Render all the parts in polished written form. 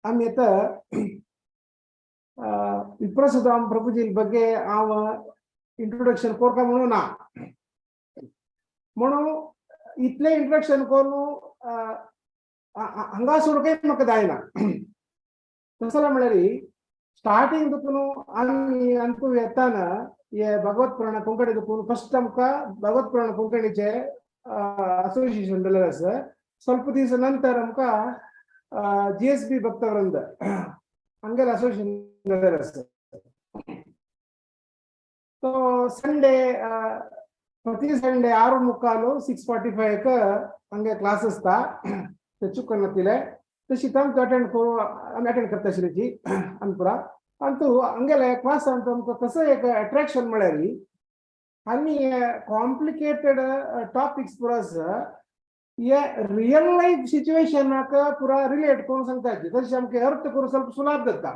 आमी आतां विप्रसुदाम प्रभुजी ಬಗ್ಗೆ हांव इंट्रोडक्शन कोरका म्हणून ना, म्हणून इतलें इंट्रोडक्शन करून हांगा सोडूं म्हाका जायना. कसलें म्हळ्यार स्टार्टिंग दुखून आमी अंतू येताना हे भगवत पुराण कोंकणी दुखून फस्ट आमकां भगवत पुराण कोंकणीचे असोसिएशन जाल्लें आसा. ಸ್ವಲ್ಪ ದಿವಸ ನಂತರ आमकां GSB ಭಕ್ತವೃಂದ ಹಂಗೆಲ್ಲ ಅಸೋಸಿಯೇಷನ್ ಆसा. ಸೊ ಸಂಡೇ ಪ್ರತಿ ಸಂಡೇ 6:45 6:45 ಹಂಗೆ ಕ್ಲಾಸ್ आसता चुकन तशी तांकां अटेंड करूं आमी अटेंड करता आशिल्ली आमी पुरा. अंतू हंगेले क्लास आमकां कसो एक अट्रॅक्शन म्हळ्यार आनी कॉम्प्लिकेटेड टॉपिक्स पुरा आसा हे रियल लायफ सिच्युएशनाक पुरा रिलेट करून सांगता. तशें आमकां अर्थ करून ಸ್ವಲ್ಪ सुलाभ जाता.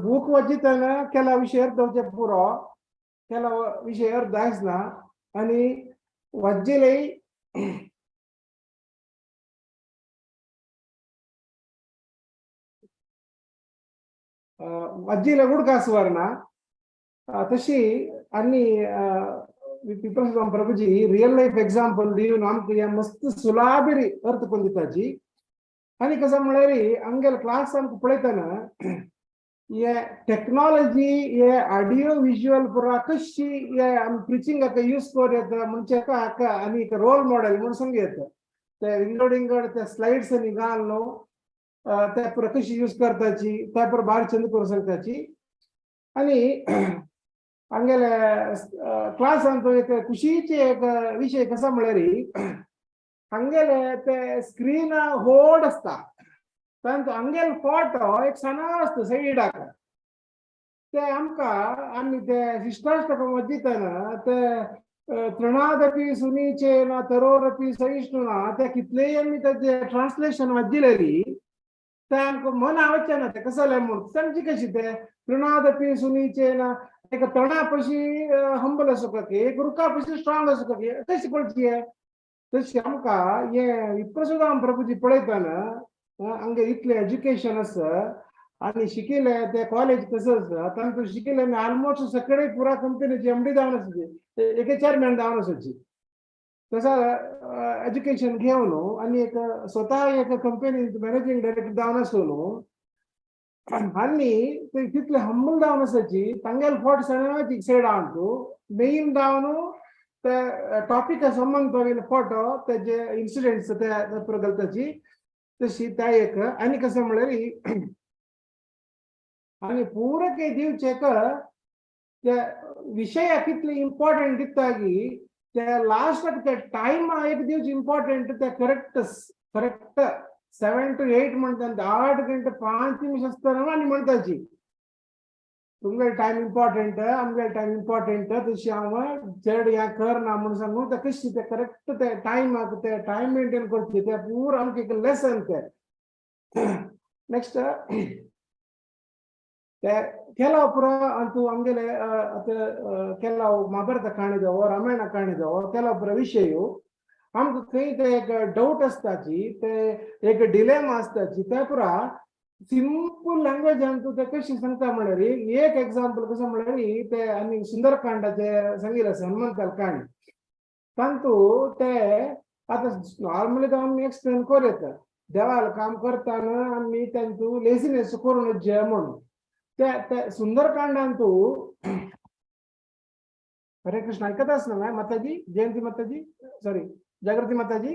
बूक वाचितना ಕೆಲವು विशय अर्थ जावचे पुरो, ಕೆಲವು विशय अर्थ आसना आनी वाज्जेलय वाज्जेले उडकास वरना. तशी आनी विप्रसुदाम प्रभुजी रियल लायफ एग्जाम्पल दिवन आमकां हे मस्त सुलाभिरी अर्थ करून दिताची. आनी कसं म्हळ्यार आमगेले क्लास आमकां पळयतना हे टेक्नॉलॉजी हे ऑडियो विज्युअल पुरा कशी हे आमी प्रिचिंगाक यूज करूं येता म्हणजे हाका आनी एक रोल मॉडेल म्हणून सांगू येता. ते विंगड विंगड ते स्लायड्स आनी घाल न्हू ते पुरा कशी यूज करताची त्या पुरा बारीक चंद करूं सांगताची. आनी आमगेले क्लासांत एक खुशीचे एक विशय कसा म्हळ्यार हांगेले ते स्क्रीन व्हड आसता तांचो हांगेलो फोटो एक सणो आसता सायडाक. ते आमकां आमी ते शिश्टाष्टकम वाचितना ते तृणादपि सुनीचेन तरोरपि सहिष्णुना ते कितलेय आमी तेजे ट्रान्सलेशन वाचिलेली ते आमकां मन आवडचें ना ते कसलें म्हूण सांगची कशी ते तृणादपि सुनीचेन एक तणा पशी हंबल आसूंक एक रुखा पशी स्ट्रॉंग आसूंक कशी कळची तशी आमकां हे विप्रसुदाम प्रभुजी पळयतना हांगे इतलें एज्युकेशन आसा आनी शिकिल्ले ते कॉलेज कसं आसा तांकां शिकिल्ले आमी ऑलमोस्ट सगळे पुरा कंपनीची एमडी जावन आसाची एके चेअरमॅन जावन आसाची. तसो एज्युकेशन घेवन आनी एक स्वता एक कंपनी मॅनेजींग डायरेक्टर जावन आसून आनी ते तितले हंबल जावन आसाची. तांगेले फोट सगळ्याची सायड आहा मेन जावन ते टॉपिका संबंद फोटो तेजे इन्सिडेंट्स ते घालताची तशी त्या एक. आनी कसं म्हळ्यार आनी पुरा काही दिवचेक त्या विशयाक कितले इम्पॉर्टंट दिता की त्या लास्टाक त्या टायम एक दिवचे इम्पॉर्टंट त्या करेक्ट करेक्ट 7 to 8 म्हणटा 8 गंटे 5 निमिष आसतना आनी म्हणटाची तुमगे टायम इम्पॉर्टंट आमगे टायम इम्पॉर्टंट तशी हांव चड हें कर ना म्हणून सांगू ते कशी ते करेक्ट ते टायमाक ते टायम मेंटेन करची ते पुरा आमकां एक लेसन ते. नेक्स्ट ते ಕೆಲವು ಪುರ ಅಂತೂ ಆಮಗೆಲೆ ಕೆಲವು ಮಹಾಭಾರತ ಕಾಣಿದವು ರಾಮಾಯಣ ಕಾಣಿದವು ಕೆಲವು ಪುರ ವಿಷಯ आमकां खंय ते एक डावट आसताची ते एक डिलेमा आसताची ते पुरा सिंपल लँग्वेजान तूं ते कशी सांगता म्हळ्यार एक एग्जाम्पल कसं म्हळ्यार ते आनी सुंदरकांडाचे सांगिल्लें आसा हनुमंताल कांड तांतू ते आतां नॉर्मली तो आमी एक्सप्लेन करूं येता देवाल काम करतना आमी तांतू लेजीनेस करूं नजे म्हणून ते ते सुंदरकांडांतू. हरे कृष्ण ऐकत आसना ना माताजी जयंती माताजी सॉरी जागृती माताजी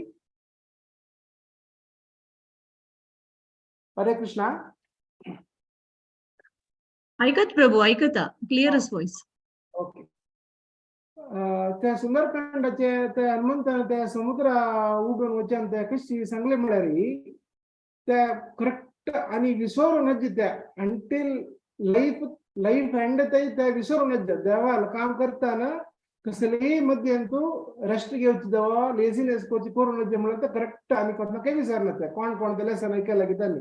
हरे कृष्णा. ऐकत प्रभू ऐकता क्लिअर वॉइस. ओके. त्या सुंदरकांडाचे ते हनुमंतान ते समुद्र उडून वचन ते कशी सांगले म्हळ्यार ते करेक्ट आनी विसरून नज ते अंटील लाईफ लाईफ एंड ते विसरून नज देवाल काम करताना कसलेय मध्यंतू रेस्ट घेवची देवा लेझिनेस करची करून नज म्हळ्यार ते करेक्ट आनी कोण काही विसरना ते कोण कोण ते लेसन ऐकला की त्यांनी.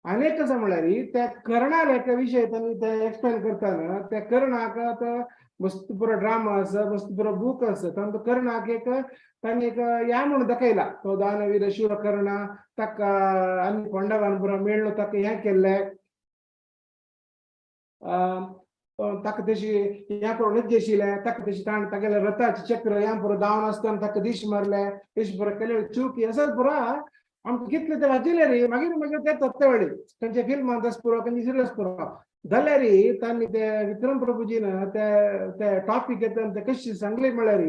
अनेक कसं म्हळ्यार त्या कर्णाला एका विषय त्यांनी ते एक्सप्लेन करताना त्या कर्णाक मस्त पुरो ड्रामा आसा, मस्त पुरो बूक आसा. तांचो कर्णाक एक तांणी एक या म्हणून दाखयला, तो दानवीर शिव कर्ण ताका आनी पंडवान पुरो मेळ्ळो, ताका हें केल्लें, ताका तशी हें करून निद्देशिलें, ताका तशी ताणें तागेले रथाचें चक्र हें पुरो धांवन आसतना ताका दीश मारलें, तशें पुरो केलें चूक असत पुरो आमकां कितले ते वाचिल्ले रे. मागीर मागीर ते तत्वळी खंयच्या फिल्मान तस पुरो, खंयची सिरियस पुरो जाल्यार तांणी ते विक्रम प्रभुजीन ते ते टॉपीक येता ते कशी सांगले म्हळ्यार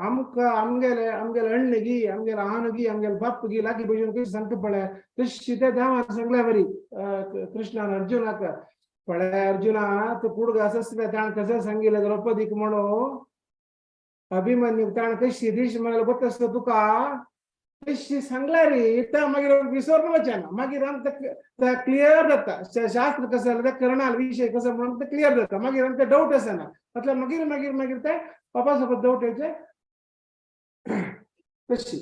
आमकां आमगेले आमगेले अण्णगी आमगेले आनुगी आमगेले बाप्पगी लागीं भशेन कशी सांगता पळय तशी ते देवान सांगल्या बरी कृष्णान अर्जुनाक. पळय अर्जुना तूं कुडग आसता ताणें कशें सांगिल्लें द्रौपदीक म्हणून, अभिमन्यू ताणें कशी दीश मारल्यार गोत आसता तुका तशी सांगल्या रे. ते मागीर विसरून वचना, मागीर आमकां क्लियर जाता शास्त्र कसं जालें, ते कर्णाल विशय कसो म्हणून ते क्लियर जाता, मागीर आमकां डावट आसना. म्हटल्यार मागीर मागीर मागीर ते बाबा सोबत डावट येवचे. तशी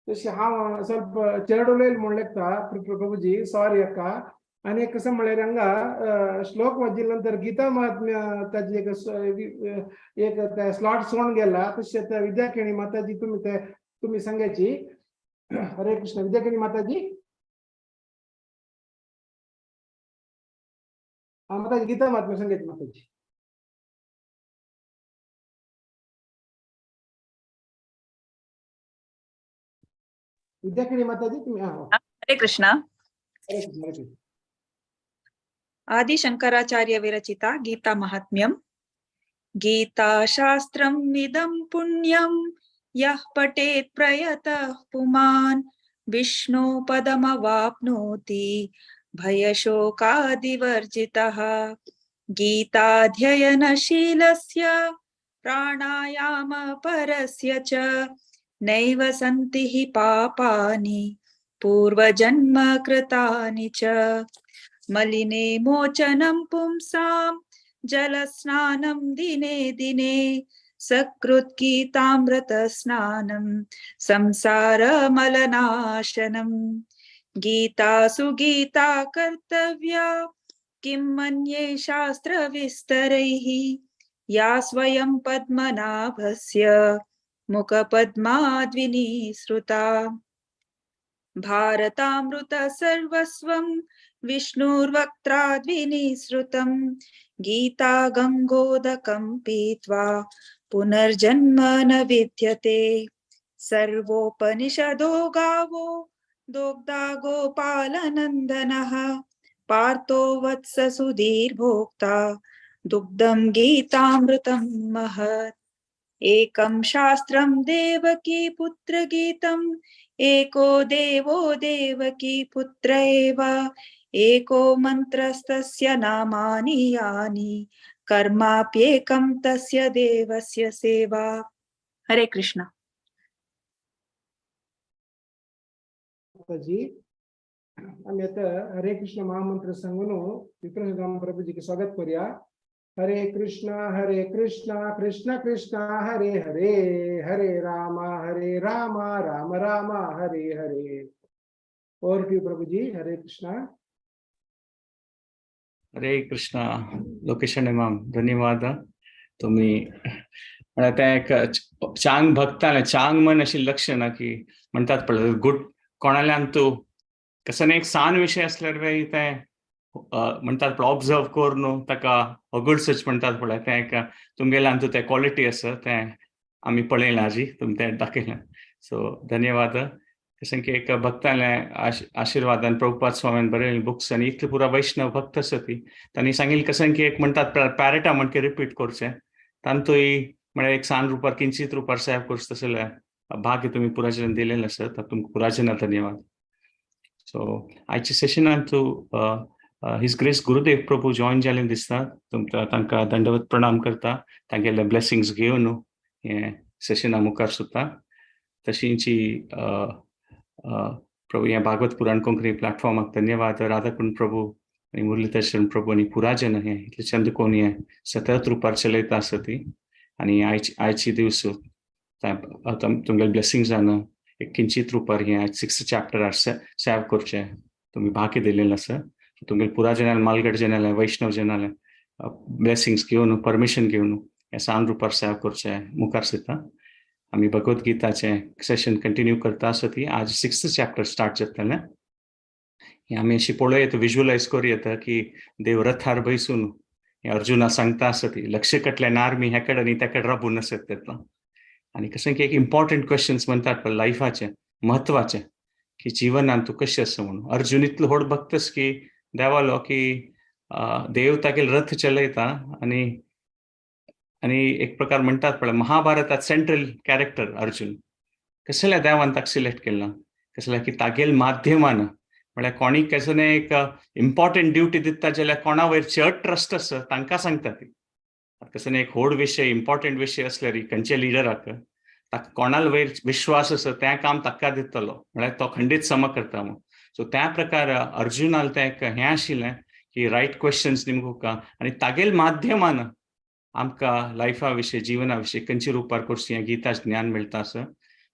तशी हांव ಸ್ವಲ್ಪ चेड उलयल म्हूण लेखता प्रभुजी, सॉरी अक्का. आनी एक कसं म्हळ्यार हांगा श्लोक वाचिल्ले नंतर गीता महात्म्य ताजी एक एक ते स्लॉट सोडून गेला. तशें ते विद्याखेणी माताजी तुमी ते तुमी सांगायची. हरे कृष्ण विद्याखेणी माताजी. माताजी गीता महात्म्य सांगायची माताजी. विद्याखेणी माताजी तुम्ही. हरे कृष्णा. हरे कृष्ण. हरे कृष्ण. आदि शंकराचार्य विरचिता गीता महात्म्यम. गीता शास्त्रम् इदं पुण्यं यः पठेत् प्रयतः पुमान् विष्णु पदमवाप्नोति भयशोकादिवर्जितः. गीताध्ययनशीलस्य प्राणायाम परस्य च नैव सन्ति हि पापानि पूर्वजन्म कृतानि च. मलिने मोचनं पुंसां जलस्नानं दिने दिने सकृत् गीतामृत स्नानं संसारमलनाशनं. गीता सुगीता कर्तव्या किं मन्ये शास्त्रविस्तरैः या स्वयं पद्मनाभस्य मुखपद्माद्विनिसृता. भारतामृत सर्वस्वं विष्णुर्वक्त्राद्विनिसृतं गीता गंगोदकं पीत्वा पुनर्जन्म न विद्यते. सर्वोपनिषदो गावो दोग्धा गोपालनन्दनः पार्थो वत्स सुधीर्भोक्ता दुग्धं गीतामृतं महत्. एकं शास्त्रं देवकी पुत्रगीतम् एको देवो देवकी पुत्र एव एको मंत्रस्तस्य नामानि यानि कर्माप्येकं तस्य देवस्य सेवा. हरे कृष्ण. जी आम्ही आता हरे कृष्ण महामंत्र सांगून विक्रमधाम प्रभुजी स्वागत करूया. हरे कृष्ण कृष्ण कृष्ण हरे हरे, हरे राम राम राम हरे हरे. और टू प्रभुजी. हरे कृष्ण. हरे कृष्ण. लोकेशन माम धन्यवाद. तुम्ही म्हळ्यार तें एक चांग भक्तान चांग मन अशी लक्ष ना की म्हणटात पळय गुड कोणाल्यान तूं कसं एक सान विशय असल्यार तें म्हणटात पळय ऑब्जर्व कर न्हू ताका अगुडसच म्हणटात पळय तें एक तुमगेल्यान तूं तें क्वॉलिटी आसा तें आमी पळयलां आजी तुमी तें दाखयलें. सो धन्यवाद. कशें की एक भक्तांल्या आशिर्वादान प्रभुपाद स्वामीन बरयले बुक्स आनी इतले पुरा वैष्णव भक्त आसा ती तांणी सांगिल्लें कशें की एक म्हणटात पॅरेटा म्हणके रिपीट करचें तांतूय म्हळ्यार एक सान रुपार किंचित रुपार सेव करचें तसलें भाग्य तुमी पुराजनान दिलेलें आसा तुमकां पुराजना धन्यवाद. सो आयच्या सेशनान तूं his grace Gurudev Prabhu join जालें दिसता तुमकां तांकां दंडवत प्रणाम करता तांगेले ब्लेसिंग्स घेवन हें सेशना मुखार सुद्दां. तशींची प्रभू हें भागवत पुराण कोंकणी प्लॅटफॉर्माक धन्यवाद. राधाकुंड प्रभू आनी मुरलीधर प्रभू आनी पुराजन हें इतले चंद कोण हें सतत रुपार चलयता आसा ती आनी आयची दिवस तुमगेले ब्लेसिंग्सान एक किंचित रुपार हें आयज सिक्स चॅप्टरार सेव करचें तुमी भाग्य दिलेलें आसा. तुमगेले पुरा जनाले मालगड जनाले वैष्णव जनाले ब्लेसिंग्स घेवन परमिशन घेवन ह्या सान रुपार सेवा करचें मुखार सरता. आमी भगवत गीताचें सेशन कंटिन्यू करता आसा ती आज 6th chapter start जातलें. हें आमी अशी पळोवं येता, विज्युअलायज करूं येता की देव रथार बैसून हें अर्जुना सांगता आसा ती लक्ष कटल्यान आर्मी ह्या कडेन आनी त्या कडेन राबून आसत तेतलो. आनी कशें की एक इम्पॉर्टंट क्वेश्चन्स म्हणटात पळय लायफाचें म्हत्वाचें की जिवनान तूं कशें आसा म्हणून. अर्जुन इतलो व्हड भक्तस की देवालो की देव तागेल रथ चलयता आनी आनी एक प्रकार म्हणटात पळय महाभारतात सेंट्रल कॅरेक्टर अर्जुन कसल्या देवान ताका सिलेक्ट केला कसल्या की तागेल माध्यमान म्हळ्यार कोणी कसले एक इम्पॉर्टंट ड्युटी दिता जाल्यार कोणा वयर चड ट्रस्ट आसा तांकां सांगता ती. कसले एक व्हड विशय इम्पॉर्टंट विशय आसल्यार खंयच्या लिडराक ताका कोणाल वयर विश्वास आसा तें काम ताका दितलो म्हळ्यार तो खंडीत सम करता म्हणून. सो त्या प्रकार अर्जुनाल तें एक हें आशिल्लें की रायट क्वेश्चन्स निमगुका आनी तागेल माध्यमान आमकां लायफा विशीं जिवना विशीं खंयच्या रुपार करची हें गीता ज्ञान मेळटा आसा.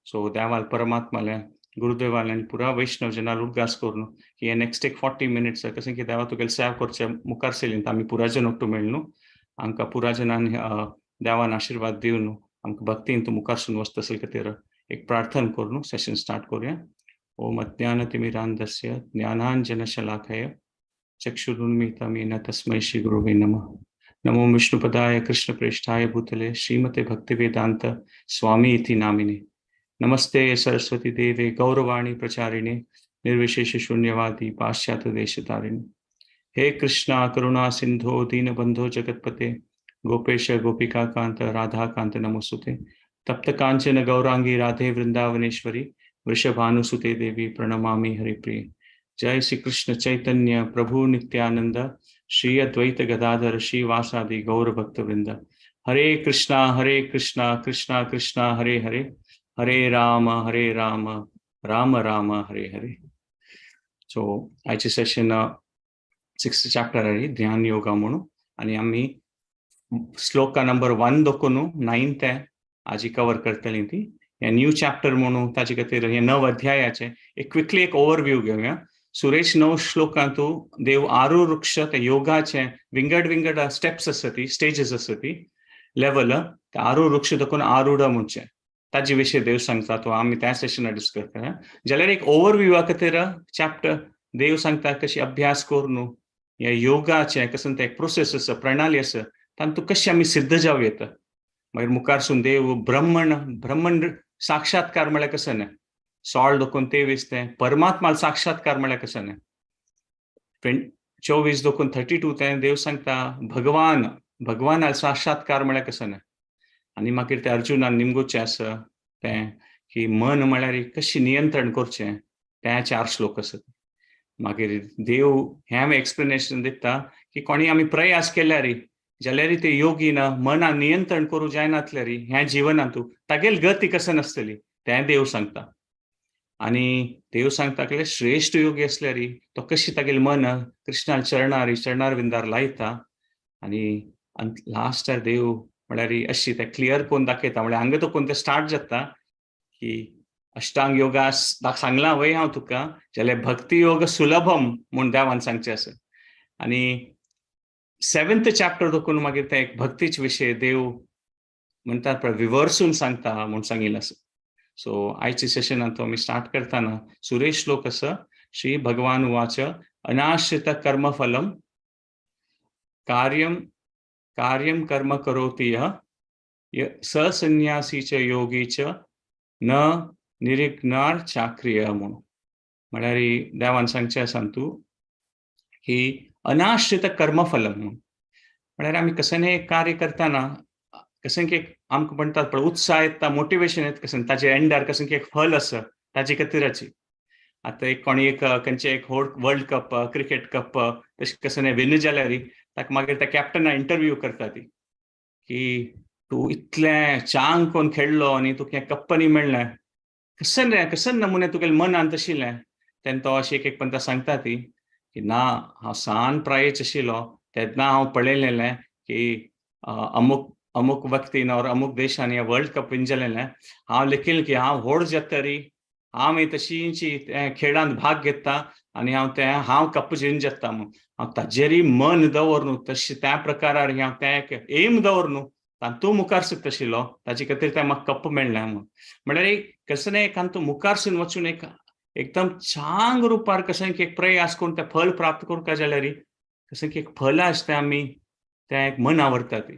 सो देवाल परमात्माल्या गुरुदेवाल्यान पुरा वैष्णव जनाल उडगास करून की हे नेक्स्ट एक 40 मिनिट्स कशें की देवा तुगेले सेवा करचे मुखार सरलीन आमी पुरा जन ओट्टू मेळ्ळू आमकां पुरा जनान देवान आशिर्वाद दिवन आमकां भक्तीन तूं मुखारसून वचता असल खातीर एक प्रार्थना करून सेशन स्टार्ट करूया. ओम अज्ञानतिमिरान्धस्य ज्ञानाञ्जनशलाकय चक्षुरुन्मीलितं येन तस्मै श्री गुरुवे नमः. नमो विष्णुपदाय कृष्णप्रेष्ठाय भूतले श्रीमते भक्तिवेदांत स्वामी इति नामिने. नमस्ते सरस्वती देवे गौरवाणी प्रचारिणे निर्विशेष शून्यवादी पाश्चात्य देशतारिणे. हे कृष्णा करुणा सिंधो दीनबंधो जगतपते गोपेश गोपिका कांत राधा कांत नमोस्तुते. तप्त कांचन गौरांगी राधे वृंदावनेश्वरी वृषभानुसुते देवी प्रणमामि हरिप्रिये. जय श्री कृष्ण चैतन्य प्रभु नित्यानंद श्री अद्वैत गदाधर श्रीवासादि गौर भक्त वृंद. हरे कृष्णा कृष्णा कृष्णा हरे हरे हरे राम राम राम हरे हरे. सो आयचे सेशन 6th chapter आहे ध्यान योगा म्हणून आनी आमी श्लोका नंबर 1 दोकून 9 ते आजी कवर करतली ती. हे न्यू चॅप्टर म्हणून ताजे खातीर हे 9 अध्यायाचे एक क्विकली एक ओवरव्यू घेवया. सुरेश 9 श्लोकांतू देव आरू वृक्ष ते योगाचे विंगड विंगड स्टेप्स आसा ती स्टेजीस आसा ती लेवल ते आरू वृक्ष देखून आरूढ म्हणचे ताजे विशय देव सांगता तो आमी त्या सेशनार डिस्कस करूया. जाल्यार एक ओवरव्यूआ खातीर चॅप्टर देव सांगता कशी अभ्यास करून ह्या योगाचे कसं ते एक प्रोसेस आसा प्रणाली आसा तातूंत कशी आमी सिद्ध जावं येता. मागीर मुखारसून देव ब्रह्मण ब्रह्मण साक्षात्कार म्हळ्यार कसं न्हय 16 दोकून 23 ते परमात्मा साक्षात्कार म्हळ्यार कसं न्हय 24 दोकून 32 ते देव सांगता भगवान भगवान साक्षात्कार म्हळ्यार कसं न्हय. आनी मागीर ते अर्जुनान निमगोचें आसा तें की मन म्हळ्यार कशी नियंत्रण करचें ते 4 श्लोक आसात. मागीर देव हें आमी एक्सप्लेनेशन दिता की कोणी आमी प्रयास केल्यार जाल्यार ते योगीन मना नियंत्रण करूं जायनातल्यार ह्या जिवनांतू तागेल गती कसं नासतली तें देव सांगता. आनी देव सांगता की श्रेश्ठ योगी आसल्यार तो कशी तागेल मन कृष्णा चरणार चरणार विंदार लायता. आनी लास्टार देव म्हळ्यार अशी ते क्लियर करून दाखयता म्हळ्यार हांगा तो कोण ते स्टार्ट जाता की अष्टांग योगा सांगला वय हांव तुका जाल्यार भक्ती योग सुलभम म्हूण देवान सांगचें आसा. आनी 7th chapter दोकून मागीर ते एक भक्तीच विशय देव म्हणटात पळय विवर्सून सांगता म्हूण सांगिल्लें आसा. सो आयच्या सेशनांत आमी स्टार्ट करतना सुरेश श्लोक आसा. श्री भगवान उवाच अनाश्रित कर्मफलम कार्यम कार्यम कर्म करोति यः स संन्यासी च योगी च न निरिग्नार चाक्रिय म्हणून. म्हळ्यार देवान सांगचें आसा तूं की अनाश्रित कर्मफलम म्हणून म्हळ्यार आमी कसलें एक कार्य करतना कशें की आमकां म्हणटात पळय उत्साह येता मोटिवेशन येता कशें ताजे एंडार कशें की एक फल आसा ताजे खातीराची. आतां एक कोणी एक खंयचें एक वर्ल्ड कप क्रिकेट कप तशें कशें विन जाल्यार ताका मागीर त्या कॅप्टना इंटरव्यू करता ती की तूं इतलें चांग कोण खेळ्ळो आनी तुका हें कप्प न्ही मेळ्ळें कशें रे कशें नमुने तुगेलें मनांत आशिल्लें. तेन्ना तो अशें एक एक पंता सांगता ती की ना हांव सान प्रायेच आशिल्लो तेन्ना हांव पळयलेलें की अमुक अमुक व्यक्तीन और अमुक देशान हें वर्ल्ड कप विन जालेलें हांव लेखील की हांव व्हड जातरी हांव तशींची खेळांत भाग घेता आनी हांव तें हांव कप जिन जाता म्हूण हांव ताजेरय मन दवर न्हू तशें त्या प्रकारार हांव तें एक एम दवर न्हू तांतू मुखार सरता आशिल्लो, ताजे खातीर तें म्हाका कप्प मेळना म्हूण. म्हणल्यार एक कसं न्ही एक तूं मुखारसून वचून एक एकदम चांग रुपार कशें की एक प्रयास करून तें फल प्राप्त करूंक जाल्यार कशें की एक फल आसता आमी तें एक मन आवडटा ती.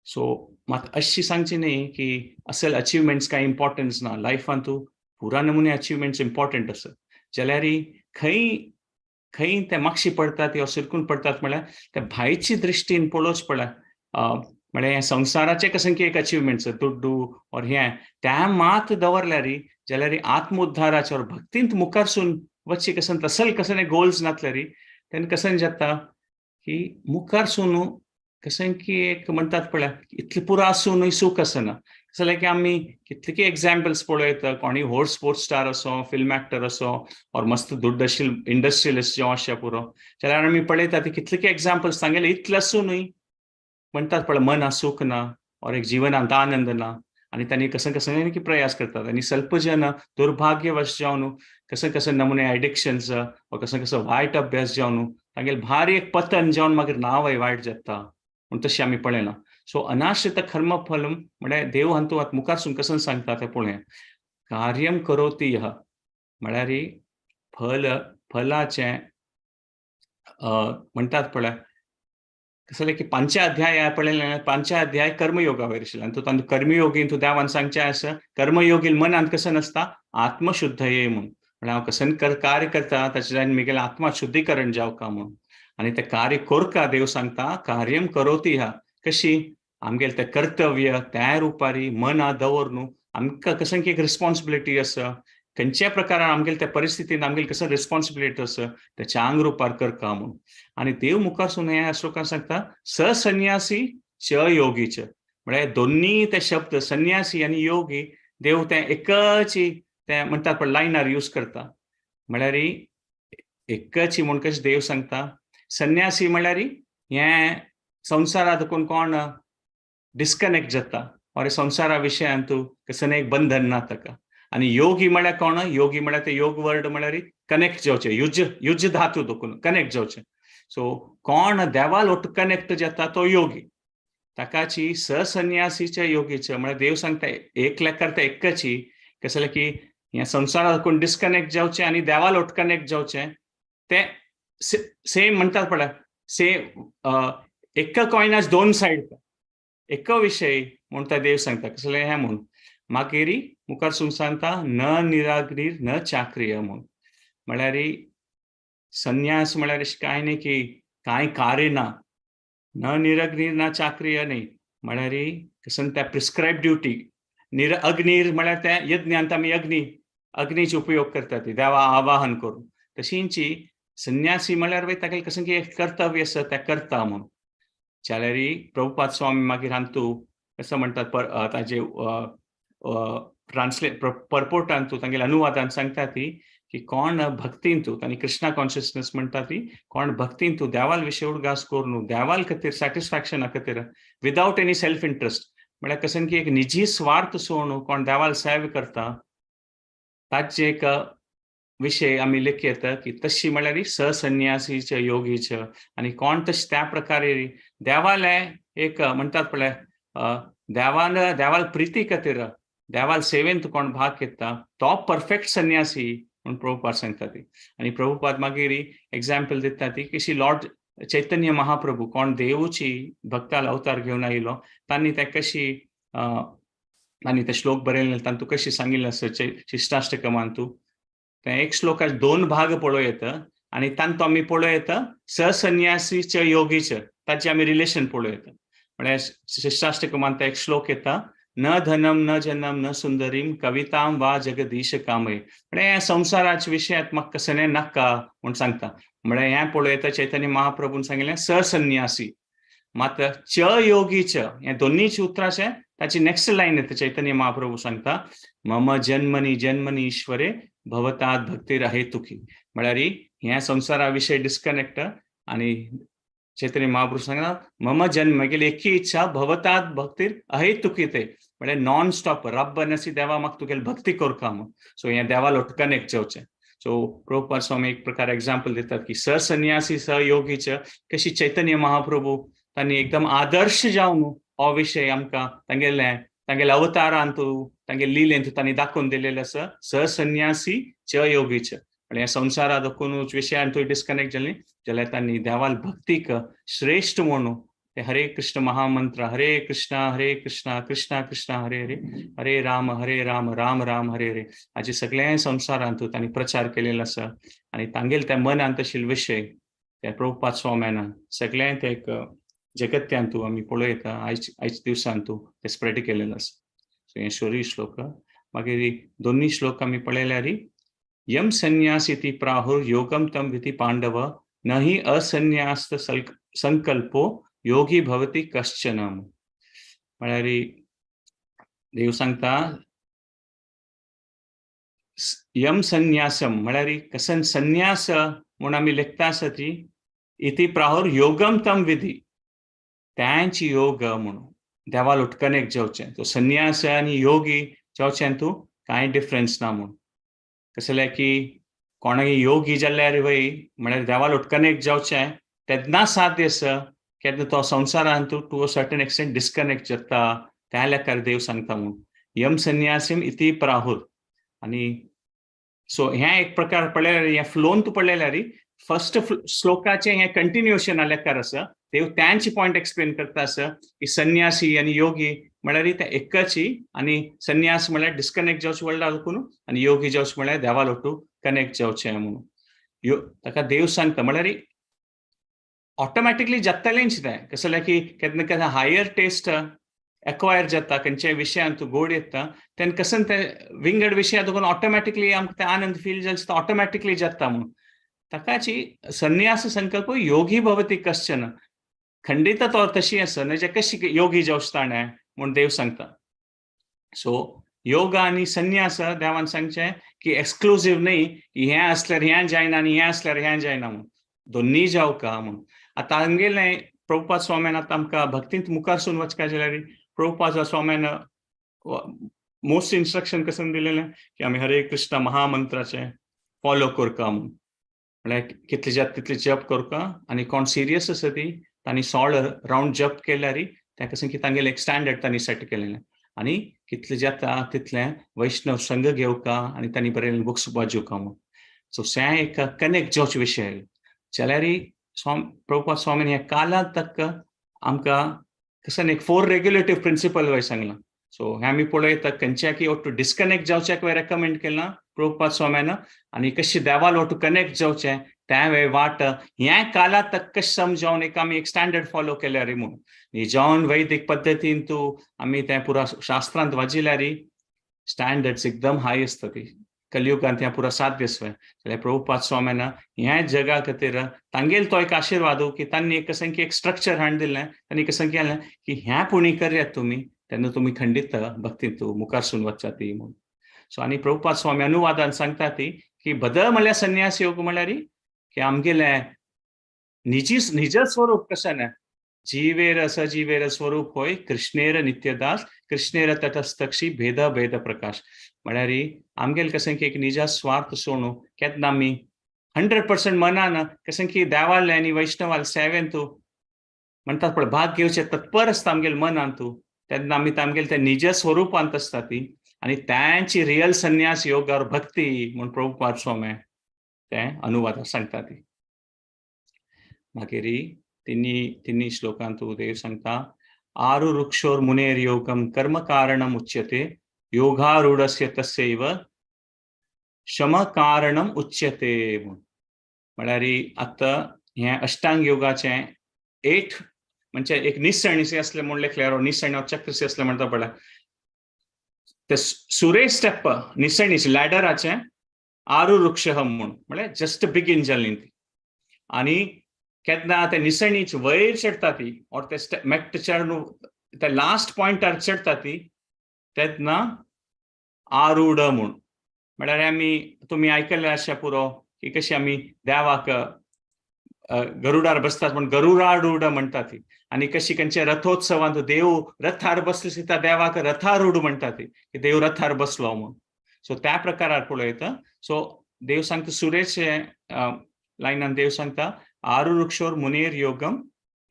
सो मात अशी सांगची न्ही की असल अचिवमेंट्स कांय इम्पॉर्टन्स ना लायफान, तूं पुरा नमुने अचिवमेंट्स इम्पॉर्टंट आसा, जाल्यार खंय खंय ते मागशी पडतात वा शिरकून पडतात म्हळ्यार ते भायची दृश्टीन पळोवच पडल्या. म्हळ्यार हें संवसाराचें कशें की एक अचिवमेंट्स दुड्डू और हें त्या मात दवरल्यार जाल्यार आत्मोद्धाराचे और भक्तींत मुखारसून वचचे कसन तसल कसन गोल्स नातल्यार तेन्ना कशें जाता की मुखारसून कशें की एक म्हणटात पळय इतलें पुरो आसूनय सूख आसना. जाल्यार की आमी कितले की एग्जाम्पल्स पळयता, कोणी व्हड स्पोर्ट्स स्टार असो, फिल्म एक्टर असो और मस्त दुड्ड आशिल्ले इंडस्ट्रियलिस्ट जेव आसचे पुरो, जाल्यार आमी पळयता ती कितले की एग्जाम्पल्स सांगले इतले आसूनय म्हणटात पळय मना सूख ना और एक जिवनांत आनंद ना, आनी तांणी कसं कसं की प्रयास करतात. आनी स्वल्प जन दुर्भाग्यवश जावन कसं कसं नमुने एडिक्शन्स वा कसं कसं वायट अभ्यास जावन तांगेले भारी एक पतन जावन मागीर नांवय वायट जाता म्हूण तशें आमी पळयना. सो अनाश्रित कर्म फलम म्हळ्यार देव हांतू आतां मुखारसून कसं सांगता तें पळोवया. कार्यम करोति यः म्हळ्यार फल फलाचें म्हणटात पळय कसलें की पांचव्या अध्याय पळयलें, पांचव्या अध्याय कर्मयोगा वयर आशिल्लो आनी तातूंत कर्मयोगीन तूं देवान सांगचें आसा कर्मयोगीन मनांत कसं नासता आत्मशुद्ध ये म्हूण, म्हळ्यार हांव कसन कार्य करता ताचे म्हगेलें आत्मा शुद्धीकरण जावका म्हूण. आनी तें कार्य कोरका देव सांगता कार्यम करोति ह्या कशी आमगेलें तें कर्तव्य त्या रुपारी मना दवर न्हू आमकां कशें की एक रिस्पॉन्सिबिलिटी आसा खंयच्या प्रकारान आमगेले त्या परिस्थितीन आमगेले कसं रिस्पॉन्सिबिलिटी आसा त्याच्या आंग रुपार करका म्हूण. आनी देव मुखारसून ह्या श्लोकान सांगता सन्यासी च योगीच, म्हळ्यार दोन्ही ते शब्द संन्यासी आनी योगी देव ते एकच ते म्हणटात पण लायनार यूज करता. म्हळ्यार एकच म्हूण कशें देव सांगता संन्यासी म्हळ्यार हें संवसारांत कोण कोण डिस्कनेक्ट जाता और संवसारा विशयान तूं कसं एक बंधन ना ताका. आनी योगी म्हळ्यार कोण, योगी म्हळ्यार ते योग वर्ड म्हळ्यार कनेक्ट जावचें, युज युज धातू दोकून कनेक्ट जावचें. सो कोण देवाल ओट कनेक्ट जाता तो योगी, ताकाची सन्यासीच्या योगीचे म्हळ्यार देव सांगता एक लेखार ते एकची कसलें की ह्या संवसारात कोण डिस्कनेक्ट जावचें आनी देवाल ओट कनेक्ट जावचें ते सेम म्हणटात पळय सेम एक कॉयनाच दोन सायड एक विशय म्हूण ते देव सांगता कसलें हें म्हूण. मागीर मुखार सून सांगता न निराग्रीर न चाक्रिय म्हूण, म्हळ्यार संन्यास म्हळ्यार अशें कांय न्ही की कांय कार्य ना, न निरग्नीर न चाक्रिय न्ही, म्हळ्यार कसन त्या प्रिस्क्रायब ड्युटी निर अग्नीर म्हळ्यार त्या यज्ञांत आमी अग्नी अग्नीचो उपयोग करतात देवा आवाहन करून, तशींची संन्यासी म्हळ्यार वय ताका कशें की एक कर्तव्य आसा तें करता म्हूण. जाल्यार प्रभुपाद स्वामी मागीर हांतू कसो म्हणटात ताजे ट्रान्सलेट परपोर्टान तूं तांगेल्या अनुवादान सांगता ती की कोण भक्तीन तूं तांणी कृष्णा कॉन्शियसनेस म्हणटा ती कोण भक्तीन तूं देवाल विशय उडगास करून देवाल खातीर सॅटिस्फॅक्शना खातीर विदावट एनी सेल्फ इंट्रस्ट म्हळ्यार कशें की एक निजी स्वार्थ सोडून कोण देवाल सेव करता ताचे एक विशय आमी लेख येता की तशी म्हळ्यार सन्यासीच योगीच. आनी कोण तशें त्या प्रकारे देवाले एक म्हणटात पळय देवान देवाल प्रिती खातीर देवाल सेवेन तूं कोण भाग घेता तो परफेक्ट संन्यासी म्हूण प्रभुपाद सांगता ती. आनी प्रभुपाद मागीर एग्जाम्पल दिता ती कशी लॉर्ड चैतन्य महाप्रभू कोण देवूची भक्ताल अवतार घेवन आयलो तांणी ते कशी तांणी ते श्लोक बरयले तांतू कशी सांगिल्लें आसा शिष्टाष्टकमान तूं ते एक श्लोकाचे दोन भाग पळोवं येता आनी तांतू आमी पळोवं येता सन्यासीच योगीच ताचे आमी रिलेशन पळोवं येता. म्हळ्यार शिष्टाष्टकमान एक श्लोक येता न धनम न जनम न सुंदरीम कविताम वा जगदीश कामय, म्हळ्यार ह्या संवसाराच्या विशयात म्हाका कसलें नाका म्हूण सांगता. म्हळ्यार हें पळोवं येता चैतन्य महाप्रभून सांगिल्लें सन्यासी मात च योगीच हें दोन्हीच उतराचें ताची नेक्स्ट लायन येता चैतन्य महाप्रभू सांगता मम जन्मनी जन्मनी ईश्वरे भवतात भक्तीर अहेतुकी, म्हळ्यार ह्या संवसारा विशय डिस्कनेक्ट आनी चैतन्य महाप्रभू सांगता मम जन्म म्हगेली एकी इच्छा भवतात भक्तीर अहेतुकी ते म्हळ्यार नॉन स्टॉप रब्ब नसी देवा म्हाका तुगेली भक्ती करका म्हूण. सो हें देवा लोट कनेक्ट जावचें. सो प्रभुपाद स्वामी एक प्रकार एग्जाम्पल दितात की सन्यासी स योगीच कशी चैतन्य महाप्रभू तांणी एकदम आदर्श जावन हो विशय आमकां तांगेले तांगेले अवतारांत तांगेले लिलेंत तांणी दाखोवन दिलेलें आसा. संन्यासी च योगीच आनी ह्या संवसारा दोखूनच विशयान तूं डिस्कनेक्ट जाली जाल्यार तांणी देवाल भक्तीक श्रेश्ठ म्हणून ते हरे कृष्ण महामंत्र, हरे कृष्णा हरे कृष्णा कृष्णा कृष्णा हरे हरे, हरे राम हरे राम राम राम हरे हरे हाजे सगळ्या संवसारांत तांणी प्रचार केलेलो आसा. आनी तांगेले त्या मनांत आशिल्ले विशय त्या प्रभुपाद स्वाम्यान सगळ्यांत ते एक जगत्यांतू आमी पळयता आयज आयज दिवसांतू ते स्प्रेड केलेलो आसा. सो हे शोरी श्लोक. मागीर दोन्ही श्लोक आमी पळयल्यार यम संन्यास इति प्राहुर योगम तम विधि पांडव न हि असन्यास्त संकल्पो योगी भवति कश्चन. म्हळ्यार देव सांगता यम संन्यासम म्हळ्यार कसन संन्यास म्हूण आमी लेखता आसा ती इति प्राहुर योगम तम विधी त्यांची योग म्हणून देवाल कनेक्ट जावचें. तो संन्यास आनी योगी जावचें तूं कांय डिफरन्स ना म्हूण. कसलें की कोणाक योगी जाल्यार वय म्हळ्यार देवाल कनेक्ट जावचें तेन्ना साध्य आसा केन्ना तो संवसारांत to a certain extent disconnect जाता त्या लेखार देव सांगता म्हूण यम संन्यासीम इति प्राहुर. आनी सो हें एक प्रकार पळयल्यार हें फ्लोन तूं पळयल्यार फर्स्ट श्लोकाचें हें कंटिन्युएशन लेखार आसा. देव त्यांचे पॉयंट एक्सप्लेन करता आसा की संन्यासी आनी योगी म्हळ्यार ते एकच आनी संन्यास म्हळ्यार डिस्कनेक्ट जावचें व्हडला देखून आनी योगी जावचें म्हळ्यार देवा लोटू कनेक्ट जावचें म्हणून यो ताका देव सांगता. म्हळ्यार ऑटोमॅटिकली जातलेंच तें कसलें की केन्ना केन्ना हायर टेस्ट एक्वायर जाता खंयच्याय विशयान तूं गोड येता तेन्ना कसन ते विंगड विशया देखून ऑटोमॅटिकली आमकां ते आनंद फील जाता तो ऑटोमॅटिकली जाता म्हणून ताकाची संन्यास संकल्प योगी भवती कश्चन खंडीत तो तशी आसा न्हय कशी योगी जावचें ताणें म्हूण देव सांगता. सो योग आनी संन्यास देवान सांगचें की एक्सक्लुजीव न्हय की हें आसल्यार हें जायना आनी हें आसल्यार हें जायना म्हूण दोन्ही जावका म्हूण. आतां आमगेलें प्रभुपाद स्वाम्यान आतां आमकां भक्तींत मुखारसून वचका जाल्यार प्रभुपाद स्वाम्यान मोस्ट इन्स्ट्रक्शन कशें दिलेलें की आमी हरे कृष्ण महामंत्राचें फॉलो करका म्हूण. म्हळ्यार कितले जाता तितले जप करका आनी कोण सिरियस आसा ती तांणी 16 रावंड जप केल्यार तें कशें की तांगेलें एक स्टँडर्ड तांणी सेट केलेलें आनी कितले जाता तितलें वैष्णव संघ घेवका आनी तांणी बरयलें बुक्स वाजोवका म्हूण. सो हें एक कनेक्ट जावचे विशय जाल्यार स्वामी प्रभुपाद स्वामीन ह्या कालांत तक आमकां कशें एक 4 रेग्युलेटीव प्रिंसिपल वय सांगलां. सो हें आमी पळयता खंयच्या की टू डिस्कनेक्ट जावच्याक रेकमेंड केलां प्रभुपाद स्वाम्यान आनी कशी देवाल टू कनेक्ट जावचें त्या वेळ वाट ह्या कालांत तक कशें समजावन एक आमी एक स्टँडर्ड फॉलो केल्यार म्हूण. जावन वैदिक पद्दतीन तूं आमी तें पुरा शास्त्रांत वाजिल्यार स्टँडर्ड्स एकदम हाय आसता ती कलियुगांत हें पुरा साध्य आसलें जाल्यार प्रभुपाद स्वाम्यान ह्या जगा खातीर तांगेल तो एक आशिर्वाद की तांणी एक कशें की एक स्ट्रक्चर हाडून दिलें तांणी कशें केलें की ह्या पुणी करयात तुमी तेन्ना तुमी खंडीत भक्तींत मुखारसून वचात ती म्हूण. सो आनी प्रभुपाद स्वामी अनुवादान सांगता ती की बदल म्हळ्यार संन्यास योग म्हळ्यार की आमगेलें निजी निज स्वरूप कशें ना जीवेर सजीवेर स्वरूप होय कृष्णेर नित्यदास कृष्णेर तटस्थक्षी भेद भेद प्रकाश. म्हळ्यार आमगेले कशें की एक निजा स्वार्थ सोडून केन्ना आमी 100% मनान कशें की देवाले आनी वैष्णवाले सेवेन तूं म्हणटात पळय भाग घेवचें तत्पर आसता आमगेले मनान तूं तेन्ना आमी आमगेले ते निज स्वरुपांत आसता ती आनी त्यांची रियल संन्यास योग और भक्ती म्हूण प्रभुपाद स्वामी ते अनुवादात सांगता ती. मागीर तिन्ही तिन्ही श्लोकांत देव सांगता आरुरुक्षोर मुनेर योगम कर्म कारणम उच्यते योगारूढस्य तस्यैव शम कारणम उच्यते म्हूण. म्हळ्यार आतां हें अष्टांग योगाचें 8 म्हणजे एक निसणीसी असलें म्हूण लेखल्यार निसण चक्रसी असलें म्हणटा पळय ते सुरे स्टेप निसणीसी लॅडराचें आरुवृक्ष म्हूण म्हळ्यार जस्ट बिगीन जाली ती आनी केन्ना ते निसणीच वयर चडटा ती और ते मेट्ट चढून ते लास्ट पॉयंटार चडटा ती तेन्ना आरूढ म्हूण. म्हळ्यार आमी तुमी आयकल्लें आसचें पुरो की कशी आमी देवाक गरुडार बसतात म्हण गरुडारूढ म्हणटा ती आनी कशी खंयच्या रथोत्सवांत देव रथार बसले सुद्दां देवाक रथारूढ म्हणटा ती की देव रथार बसलो म्हूण. सो त्या प्रकारार पळयता. सो देव सांगता सुरेश लायनान देव सांगता आरुवृक्षोर मुनेर योगम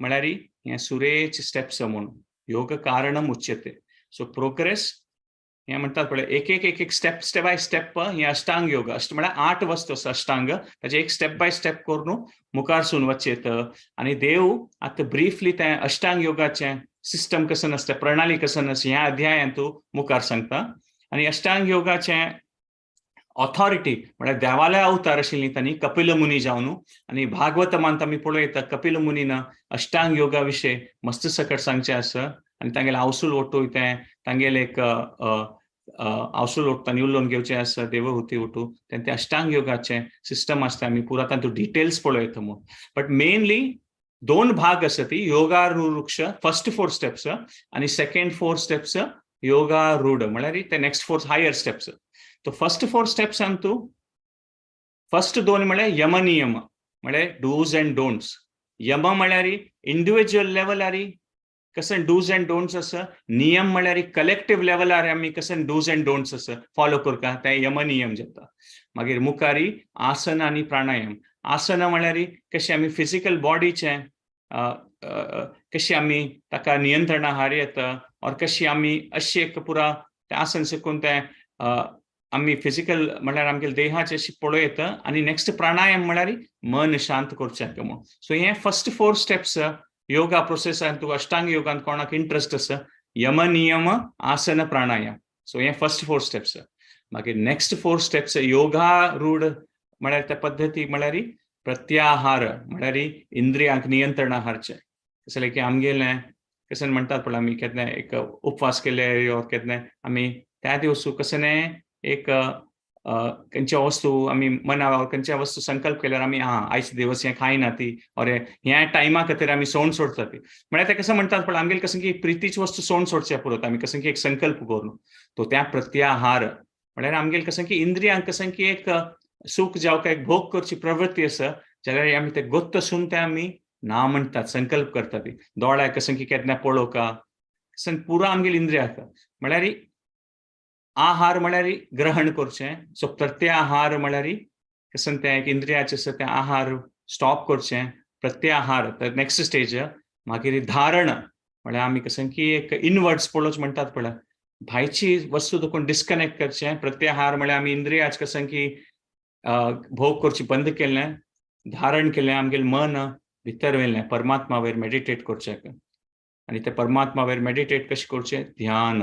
म्हळ्यार हें सुरेच स्टेप्स म्हणून योग कारणम उच्यते. सो प्रोग्रेस हें म्हणटात पळय, एक एक एक एक स्टेप, स्टेप बाय स्टेप. हें अष्टांग योग, अष्ट म्हळ्यार 8 वस्तू आसा अष्टांग, ताचे एक स्टेप बाय स्टेप करून मुखारसून वचयेत. आनी देव आतां ब्रीफली तें अष्टांग योगाचें सिस्टम कसं आसता, प्रणाली कसं आसता, ह्या अध्यायांत तूं मुखार सांगता. आनी अष्टांग योगाचें ऑथॉरिटी म्हळ्यार देवाले अवतार आशिल्ली तांणी कपिल मुनी जावन. आनी भागवत मानता आमी पळयता, कपिल मुनीन अष्टांग योगा विशय मस्त सकट सांगचें आसा. आनी तांगेले आवसूल ओटूय तें तांगेले एक आवसूल ओटतानी उलोवन घेवचें आसा, देवहुती ओटू ते अष्टांग योगाचें सिस्टम आसता. आमी पुरा तातूंत डिटेल्स पळयता म्हूण. बट मेनली 2 भाग आसा ती योगारुक्ष, फर्स्ट 4 स्टेप्स, आनी सेकंड 4 स्टेप्स योगारूढ, म्हळ्यार ते नेक्स्ट 4 हायर स्टेप्स. तो फर्स्ट 4 स्टेप्स तूं फर्स्ट 2 म्हळ्यार यम नियम, म्हळ्यार डूज अँड डोंट्स. यम म्हळ्यार इंडिविज्युअल लेवलार कशें डूज अँड डोंट्स आसा, नियम म्हळ्यार कलेक्टिव्ह लेवलार आमी कशें डूज अँड डोंट्स आसा फॉलो करता, ते यम नियम जाता. मागीर मुखारी आसन आनी प्राणायाम. आसन म्हळ्यार कशें आमी फिजिकल बॉडीचें कशें आमी ताका नियंत्रणा हार येता, ऑर कशी आमी अशी एक पुरा तें आसन शिकून तें आमी फिजिकल म्हळ्यार आमगे देहाचें अशी पळयता. आनी नेक्स्ट प्राणायाम म्हळ्यार मन शांत करचें म्हणून. सो हे फर्स्ट 4 स्टेप्स योगा प्रोसेसान तूं अष्टांग योगान कोणाक इंट्रस्ट आसा, यम नियम आसन प्राणायाम. सो हे फर्स्ट 4 स्टेप्स. मागीर नेक्स्ट 4 स्टेप्स योगारूढ म्हळ्यार त्या पद्दती म्हळ्यार प्रत्याहार, म्हळ्यार इंद्रियांक नियंत्रणा हाडचें. कसलें की आमगेलें कशें म्हणटात पळय, आमी केन्ना एक उपवास केले ऑर केन्ना आमी त्या दिवसू कशें एक खंयच्या वस्तू आमी मना खंयच्या वस्तू संकल्प केल्यार आमी आं आयज दिवस हें खायना ती, ऑर ह्या टायमा खातीर आमी सोण सोडटा ती. म्हळ्यार ते कशें म्हणटात पळय, आमगेले कशें की प्रितीची वस्तू सोण सोडचे पुरत आमी कशें की एक संकल्प करून तो त्या प्रत्याहार म्हळ्यार आमगेले कशें की इंद्रियांक कशें की एक सुख जावं काय एक भोग करची प्रवृत्ती आसा जाल्यार आमी ते गोत्त सून ते आमी ना म्हणटात, संकल्प करतात ती. दोळ्याक कशें की केन्ना पळोवका कशें पुरा आमगेले इंद्रियाक म्हळ्यार आहार म्हळ्यार ग्रहण करचें. सो प्रत्याहार म्हळ्यार कशें तें एक इंद्रियाचें आसा तें आहार स्टॉप करचें, प्रत्याहार तर नेक्स्ट स्टेज. मागीर धारण म्हळ्यार आमी कशें की एक इनवर्ड्स पळोवच म्हणटात पळय, भायची वस्तू देखून डिस्कनेक्ट करचें. प्रत्याहार म्हळ्यार आमी इंद्रियाच कशें की भोग करची बंद केलें, धारण केलें, आमगेलें मन भितर व्हेलें परमात्मा वयर मेडिटेट करचें. आनी ते परमात्मा वयर मेडिटेट कशें करचें, ध्यान.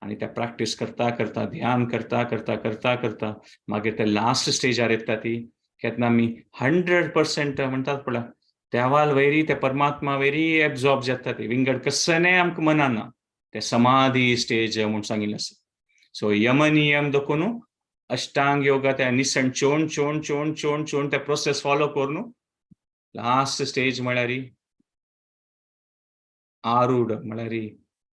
आनी ते प्रॅक्टीस करता करता ध्यान करता करता करता करता मागीर ते लास्ट स्टेजार येता ती केन्ना आमी 100% म्हणटात पळय देवाल वयरी ते परमात्मा वयरी एब्जॉर्ब जाता ती, विंगड कसनें आमकां मनाना ते समाधी स्टेज म्हूण सांगिल्लें आसा. सो यम नियम देखून अष्टांग योगा त्या निसण चोण चोण चोण चोण चोण ते प्रोसेस फॉलो करून लास्ट स्टेज म्हळ्यार आरूढ म्हळ्यार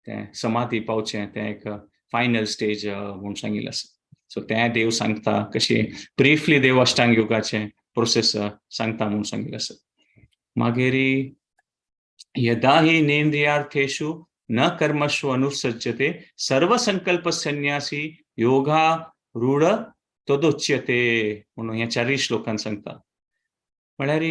तें समाधी पावचें, तें एक फायनल स्टेज म्हूण सांगिल्लें आसा. सो तें देव सांगता कशी ब्रीफली देव अष्टांग योगाचें प्रोसेस सांगता म्हूण सांगिल्लें आसा. मागीर यदा हि नेन्द्रियार्थेषु न कर्मस्व अनुसज्जते सर्वसंकल्प संन्यासी योगा रूढ तदुच्यते म्हणून ह्या चारूय श्लोकान सांगता. म्हळ्यार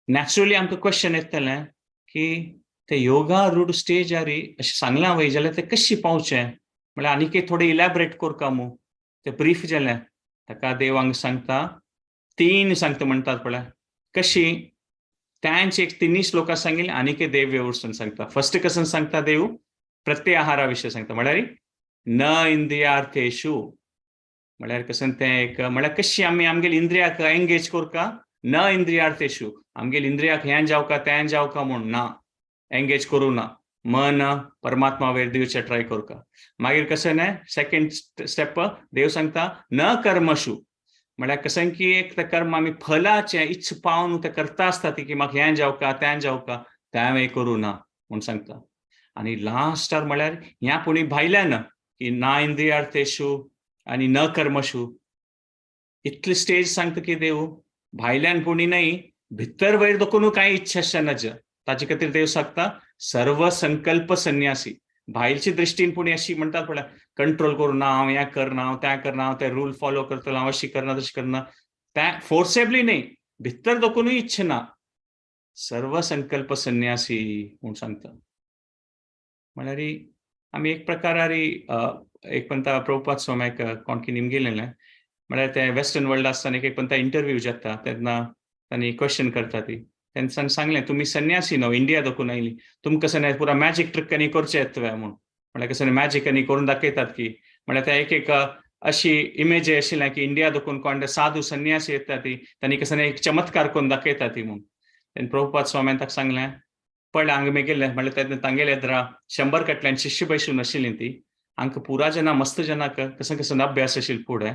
नॅचरली आमकां क्वेश्चन येतलें की ते योगा रूढ स्टेजार अशें सांगलां वय जाल्यार ते कशी पावचें, म्हळ्यार आनीक थोडें इलॅबरेट करका मू, ते ब्रीफ जालें. ताका देव हांगा सांगता 3 सांगता म्हणटात पळय कशी त्यांचे एक 3 श्लोकां सांगिल्लें आनीक देव वेवस्थेन सांगता. फर्स्ट कसन सांगता देव प्रत्याहारा विशय सांगता, म्हळ्यार न इंद्रियार्थेषु, म्हळ्यार कसन तें एक म्हळ्यार कशी आमी आमगेले इंद्रियाक एंगेज करका, न इंद्रियार्थेषु आमगेले इंद्रियाक हें जावका तें जावका म्हूण ना एंगेज करूं ना, मन परमात्मा वयर दिवचें ट्राय करका. मागीर कशें न्हय सेकंड स्टेप देव सांगता न कर्मशु, म्हळ्यार कशें की एक तें कर्म आमी फलाचें इत्स पावन तें करता आसता ती की म्हाका हें जावका तें जावका तें करूं ना म्हूण सांगता. आनी लास्टार म्हळ्यार ह्या पुणी भायल्यान की ना इंद्रियार्थेषु आनी न कर्मशु इतली स्टेज सांगता की देव भायल्यान पुणी न्हय भितर वयर देखून कांय इच्छा आसना नज, ताजे खातीर देव सांगता सर्व संकल्प संन्यासी. भायलची दृश्टीन पुणी अशी म्हणटात पळय कंट्रोल करूं ना, हांव हें करना हांव तें करना हांव तें रूल फॉलो करतलो हांव अशी करना तशी करना, तें फोर्सेबली न्हय भितर देखूनय इच्छा ना. सर्व संकल्प संन्यासी म्हूण सांगता. म्हळ्यार आमी एक प्रकारारी एक पंता प्रभुपाद स्वाम्याक कोण की निमगेलें, म्हळ्यार ते वेस्टर्न वर्ल्ड आसतना एक पंता इंटरव्यू जाता तेन्ना तांणी क्वेश्चन करता ती, तेंच्यान सांगलें तुमी संन्यासी न्हू, इंडिया दाखोवन आयली, तुमकां कसं पुरा मॅजीक ट्रिक आनी करचें येतलें म्हूण, म्हळ्यार कसं मॅजीक आनी करून दाखयतात की, म्हळ्यार ते एक एक अशी इमेज आशिल्लें की इंडिया दाखोवन कोण साधू संन्यासी येता ती तांणी कसं एक चमत्कार करून दाखयता ती म्हूण. तेन्ना प्रभुपाद स्वाम्यान ताका सांगलें पळय हांगा मेगेलें, म्हळ्यार तेन्ना तांगेले येद्रा 100 कटल्यान शिष्य बैसून आशिल्ली ती, हांकां पुरा जना मस्त जनाक कसं कसं अभ्यास आशिल्लो फुडें,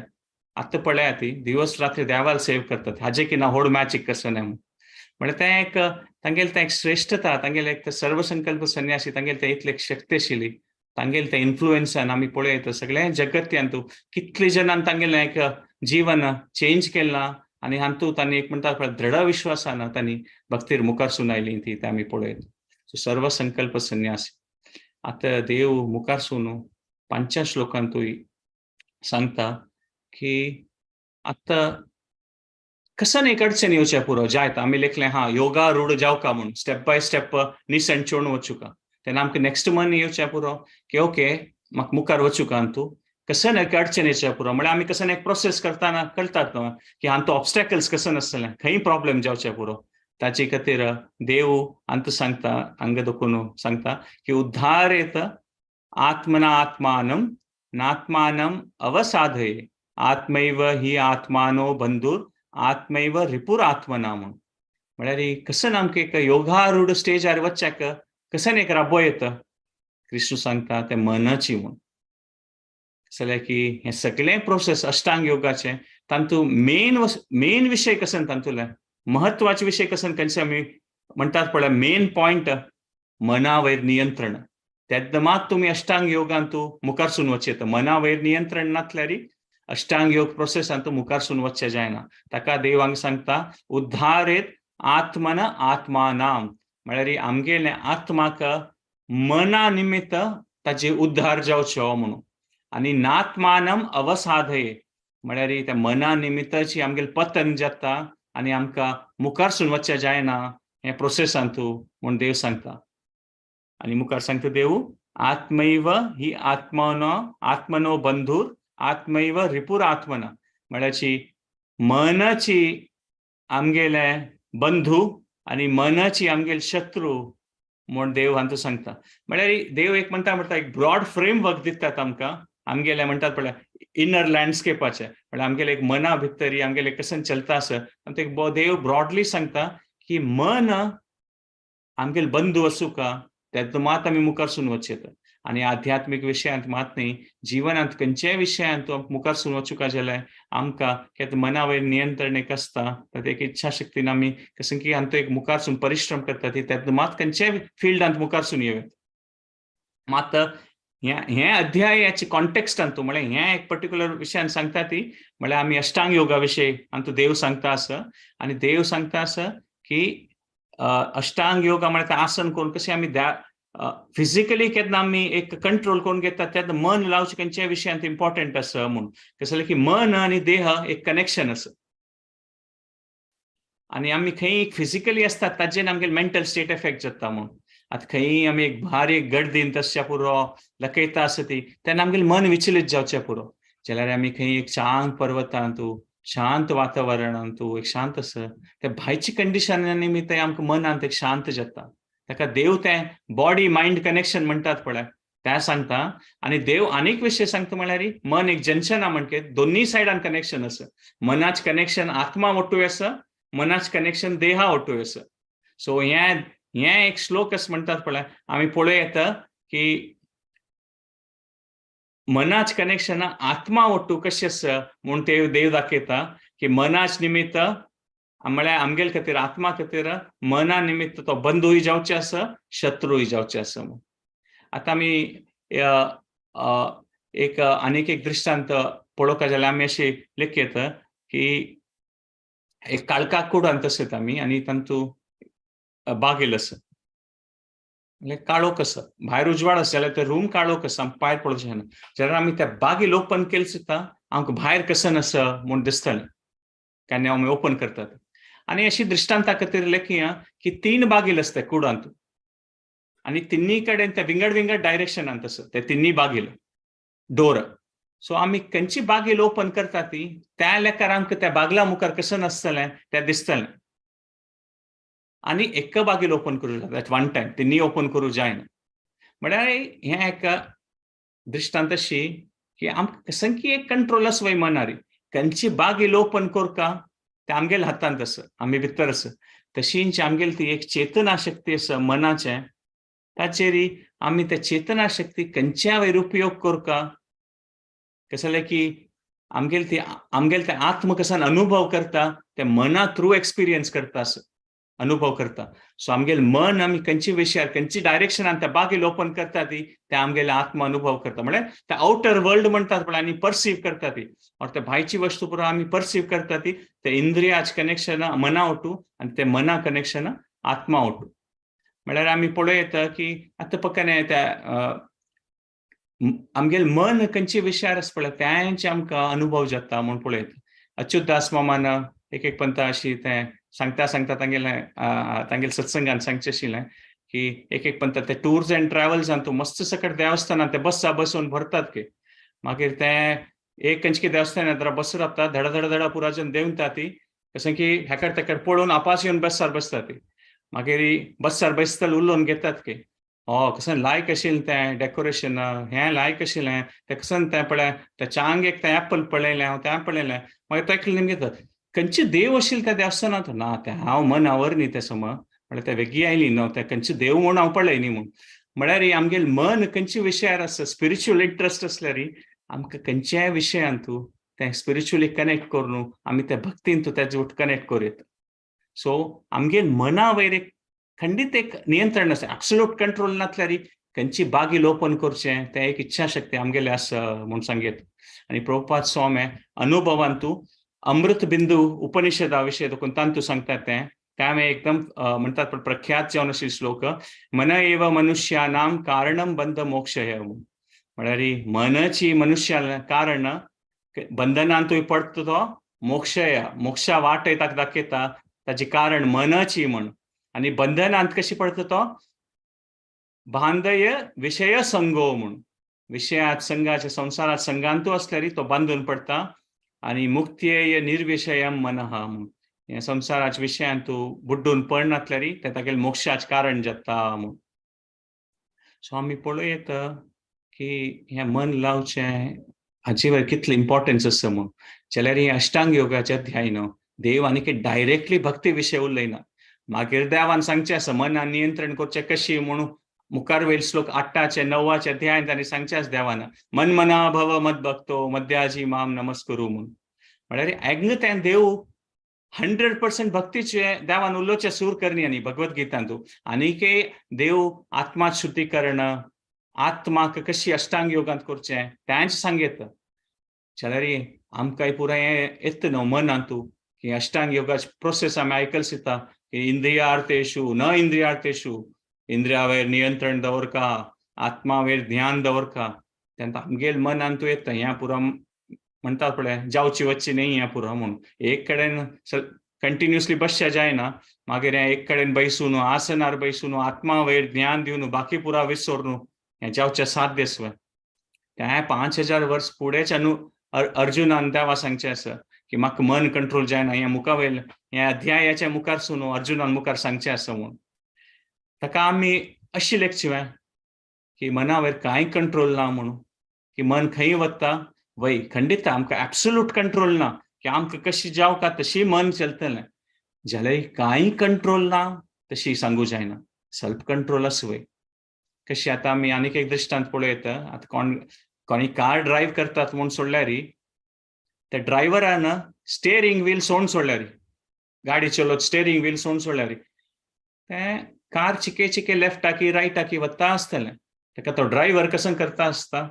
आतां पळया ती दिवस रात्री देवाल सेव करतात, हाजे की ना होड मॅजीक कसं न्हय म्हूण. म्हळ्यार तें एक तांगेलें तें एक श्रेश्ठता, तांगेलें एक सर्वसंकल्प संन्यासी, तांगेलें तें इतलें एक शक्ती आशिल्ली, तांगेलें तें इन्फ्लुएन्सान आमी पळयता सगळें जगत्यान तूं कितले जणान तांगेलें एक जीवन चेंज केलां आनी हातूंत तांणी एक म्हणटा पळय दृढ विश्वासान तांणी भक्तीर मुखार आयली ती आमी पळयता. सो सर्वसंकल्प संन्यासी. आतां देव मुखार सून 5 श्लोकांतूय सांगता की आतां कसं एक अडचण येवचें पुरो जायत आमी लेखलें हा योगा रूढ जावका म्हूण स्टेप बाय स्टेप निसण चोण वचुका, तेन्ना आमकां नेक्स्ट मंथ येवचें पुरो की ओके म्हाका मुखार वचुका तूं कसं एक अडचण येवचें पुरो, म्हळ्यार आमी कसं एक प्रोसेस करतना कळटात न्हू की हांतू ऑब्स्टेकल्स कसं नासतलें, खंय प्रॉब्लेम जावचें पुरो. ताचे खातीर देव अंत सांगता हांगा दखून सांगता की उद्धारेत आत्मना आत्मानम नात्मानम अवसाधये आत्मैव हि आत्मानो बंधूर आत्मैव रिपूर आत्मना म्हूण. म्हळ्यार कसं आमकां एक योगारूढ स्टेजार वच्चाक कसं एक राबो येता, कृष्ण सांगता तें मनाची म्हूण. जाल्यार की हें सगळें प्रोसेस अष्टांग योगाचें तातूंत मेन विशय कसं तातूंतलें महत्वाचे विशय कसं खंयचे आमी म्हणटात पळय मेन पॉयंट मना वयर नियंत्रण. तेन्ना मात तुमी अष्टांग योगांतू मुखारसून वचचें येता, मना वयर नियंत्रण नासल्यार अष्टांग योग प्रोसेसांतू मुखारसून वचचें जायना. ताका देव हांगा सांगता उद्धारेत आत्मन आत्मानाम, म्हळ्यार आमगेलें आत्माक मना निमित्त ताजे उद्धार जावचो म्हणून, आनी नात्मानम अवसाधये म्हळ्यार त्या मना निमित्ताची आमगेलें पतन जाता आनी आमकां मुखारसून वचचें जायना हें प्रोसेसांतू म्हूण देव सांगता. आनी मुखार सांगता देव आत्मैव ही आत्मनो आत्मनो बंधूर आत्मैव रिपूर आत्मना, म्हळ्याची मनाची आमगेले बंधू आनी मनाची आमगेले शत्रू म्हूण देव हांतू सांगता. म्हळ्यार देव एक म्हणटा म्हणटा एक ब्रॉड फ्रेमवर्क दितात आमकां आमगेले म्हणटात पळय इनर लँडस्केपाचे, म्हळ्यार आमगेले एक मना भितरी आमगेले कशें चलता आसा आनी एक देव ब्रॉडली सांगता की मन आमगेले बंधू आसूका तेन्ना मात आमी मुखारसून वचचें. आनी आध्यात्मीक विशयांत मात न्ही, जिवनांत खंयच्याय विशयांत मुखारसून वचूंक जाल्यार आमकां मना वयर नियंत्रण एक आसता, तातूंत एक इच्छा शक्तीन आमी कसं की हांतूं एक मुखारसून परिश्रम करता ती तेन्ना मात खंयच्याय फिल्डांत मुखारसून येवं. मात हें अध्यायाचे कॉन्टेक्स्टान तूं म्हळ्यार हें एक पर्टिक्युलर विशयान सांगता ती म्हळ्यार आमी अष्टांग योगा विशय हातूंत देव सांगता आसा. आनी देव सांगता आसा की अष्टांग योगा म्हळ्यार आसन करून कशें आमी फिजिकली केन्ना आमी एक कंट्रोल करून घेतात तेन्ना मन लावचें खंयच्याय विशयांत इम्पॉर्टंट आसा म्हूण. कशें जाल्यार की मन आनी देह एक कनेक्शन आसा आनी आमी खंय फिजिकली आसतात ताजेर आमगेले मेंटल स्टेट एफेक्ट जाता म्हूण. आतां खंय आमी एक भारी गर्दीन तशें पुरो लकयता आसा ती तेन्ना आमगेलें मन विचलीत जावचें पुरो. जाल्यार आमी खंय एक चांग पर्वतांतू शांत वातावरणांतू एक शांत आसा त्या भायची कंडिशना निमित्त आमकां मनांत एक शांत जाता. ताका देव तें बॉडी मायंड कनेक्शन म्हणटात पळय तें सांगता. आनी देव आनीक विशय सांगता म्हळ्यार मन एक जंक्शना म्हणके दोन्ही सायडान कनेक्शन आसा. मनाचें कनेक्शन आत्मा वटूय आसा, मनाचें कनेक्शन देहा वटूय आसा. सो हें हें एक श्लोक अशें म्हणटात पळय आमी पळोवं येता की मनाचें कनेक्शन आत्मा वट्टू कशें आसा म्हूण ते देव दाखयता की मनाच निमित्त म्हळ्यार आमगेले खातीर आत्मा खातीर मना निमित्त तो बंधूय जावचे आसा शत्रूय जावचे आसा म्हूण. आतां आमी एक आनीक एक दृश्टांत पळोवपाक जाल्यार आमी अशें लेखयता की एक काळखा कुडांत आसता आमी आनी तातूंत बागेल आसा, म्हणजे काळोख आसा, भायर उजवाड आसा जाल्यार ते रूम काळोख आसा, आमकां भायर पळोवचें ना. जाल्यार आमी त्या बागेल ओपन केली सुद्दां आमकां भायर कसन आसा म्हूण दिसतलें, केन्ना आमी ओपन करतात. आनी अशी दृश्टांता खातीर लेखया की 3 बागील आसता कुडांत आनी तिन्ही कडेन ते विंगड विंगड डायरेक्शनांत आसा ते तिन्ही बागील डोर. सो आमी खंयची बागील ओपन करता ती त्या लेखार आमकां त्या बागला मुखार कशें नासतलें तें दिसतलें. आनी एक बागील ओपन करूं जाता एट वन टायम, तिन्ही ओपन करूं जायना. म्हळ्यार हें एक दृश्टांत अशी की आमकां कसंकी एक कंट्रोल आसा वय मनारी, खंयची बागील ओपन करका ते आमगेले हातांत आसा, आमी भितर आसा. तशींच आमगेली ती एक चेतना शक्ती आसा मनाचें, ताचेर आमी त्या चेतना शक्ती खंयच्या वयर उपयोग करका, कसं जालें की आमगेले ती आमगेले ते आत्म कसान अनुभव करता ते मना थ्रू एक्सपिरियन्स करता असो अनुभव करता. सो आमगेले मन आमी खंयच्या विशयार खंयच्या डायरेक्शनान त्या बागील ओपन करता ती ते आमगेले आत्म अनुभव करता. म्हळ्यार ते आवटर वर्ल्ड म्हणटात पण आनी परसीव करता ती, और ते भायची वस्तू पुरो आमी परसीव करता ती ते इंद्रियाच कनेक्शन मना वटू आनी ते मना कनेक्शन आत्मा वटू. म्हळ्यार आमी पळोवं की आतां पक्काने त्या आमगेले मन खंयच्या विशयार आसा पळय तेंच आमकां अनुभव जाता म्हूण पळयता. अच्युतदास मामान एक एक पंता अशी तें सांगता सांगता तांगेलें तांगेले सत्संगान सांगचें आशिल्लें की एक एक पंता ते टूर्स एंड ट्रॅवल्सान तूं मस्त सकट देवस्थानान ते बस्सा बसोवन भरतात की मागीर तें एक खंयचे देवस्थानान जरा बस रावता धडा धडा धडा पुराजन देंवता ती कशें की हेकड तेकड पळोवन आपास येवन बस्सार बसता ती. मागीर बस्सार बसतले उलोवन घेतात की हो कशें लायक आशिल्लें तें डेकोरेशन, हें लायक आशिल्लें तें कशें तें पळय तें चांग एक तें एप्पल पळयलें हांव तें पळयलें. मागीर तें एकलें घेतात खंयचे देव आशिल्ले त्या देवस्थानांत ना तें हांव मनावर न्ही तें सम म्हळ्यार तें वेगळी आयली न्हू तें खंयचे देव म्हूण हांव पळय न्ही म्हूण. म्हळ्यार आमगेले मन खंयच्या विशयार आसा स्पिरिच्युअल इंट्रस्ट आसल्यार आमकां खंयच्याय विशयान तूं तें स्पिरिच्युअली कनेक्ट करून आमी त्या भक्तीन तूं तेजे वट कनेक्ट करूं येता. सो आमगेले मना वयर एक खंडीत एक नियंत्रण आसा, एब्सोल्यूट कंट्रोल नासल्यार खंयची बागील ओपन करचें तें एक इच्छा शक्ती आमगेले आसा म्हूण सांगयत. आनी प्रभुपाद स्वामी अनुभवान तूं अमृत बिंदू उपनिषदा विशय देखून तांतू सांगतात तें त्यावें एकदम म्हणटात पण प्रख्यात जावन अशी श्लोक मन एव मनुष्यानाम कारणम बंध मोक्ष हे. म्हळ्यार मनची मनुष्या कारण बंधनांतूय पडटा तो मोक्षय मोक्षा वाटय ताका दाखयता ताचें कारण मनची म्हण. आनी बंधनांत कशी पडटा तो बांदय विशय संगो म्हूण, विशयात संगाचे संवसारात संगांतू आसल्यार तो बांदून पडटा. आनी मुक्तीय निर्विशयम मनः म्हूण, ह्या संवसाराच्या विशयान तूं बुड्डून पडनासल्यार तें तागेलें मोक्षाचें कारण जाता म्हूण. सो आमी पळोवं की हें मन लावचें हाचे वयर कितलें इम्पोर्टन्स आसा म्हूण. जाल्यार हें अष्टांग योगाचें अध्याय न्हू, देव आनी डायरेक्टली भक्ती विशय उलयना, मागीर देवान सांगचें आसा मनान नियंत्रण करचें कशी म्हणून मुखार वयर श्लोक 8 9 अध्यायान तांणी सांगचें आसा देवान मन मना भव मद भक्तो मद्याजी माम नमस्करू म्हूण. म्हळ्यार एग्न तें देव 100% भक्तीचे देवान उलोवचें सूर करणी आनी भगवद्गीतांतू. आनीक देव आत्मा शुद्धीकरण आत्माक कशी अष्टांग योगांत करचें तेंच सांगयत. जाल्यार आमकां पुराय येता न्हू मनांतू की अष्टांग योगाचे प्रोसेस आमी आयकल दिता की इंद्रियार्थेशु न इंद्रियार्थेशु, इंद्रियावेर नियंत्रण दवरका, आत्मावेर ध्यान दवरका. तेन्ना आमगेले मनांतू येता ह्या पुरा म्हणटात पळय जावची वच्ची न्ही ह्या पुरा म्हूण. एक कडेन कंटिन्युअसली बसच्या जायना, मागीर हें एक कडेन बैसून आसनार बैसून आत्मा वयर ज्ञान दिवन बाकी पुरा विसरून हें जावचें साध्य स्व. तें 5000 वर्स फुडेंच अर्जुनान देवा सांगचें आसा की म्हाका मन कंट्रोल जायना, हें मुखावयल ह्या अध्यायाच्या मुखार सून अर्जुनान मुखार सांगचें आसा म्हूण. ताका आमी अशी लेखची की मनावयर कांय कंट्रोल ना म्हणून, की मन खंय वता वय खंडीत आमकां एब्सोल्यूट कंट्रोल ना की आमकां कशी जावका तशी मन चलतलें, जाल्यार कांय कंट्रोल ना तशी सांगू जायना, सेल्फ कंट्रोल आसा वय. कशी आतां आमी आनीक एक दृश्टांत पळोवं येता. आतां कोण कोणी कार ड्रायव्ह करतात म्हूण सोडल्यार त्या ड्रायव्हरान स्टेरींग व्हील सोडून सोडल्यार, गाडी चलोवत स्टेरींग व्हील सोडून सोडल्यार तें कार चिके चिके लेफ्टाकी रायटाकी वता आसतलें. ताका तो ड्रायव्हर कसो करता आसता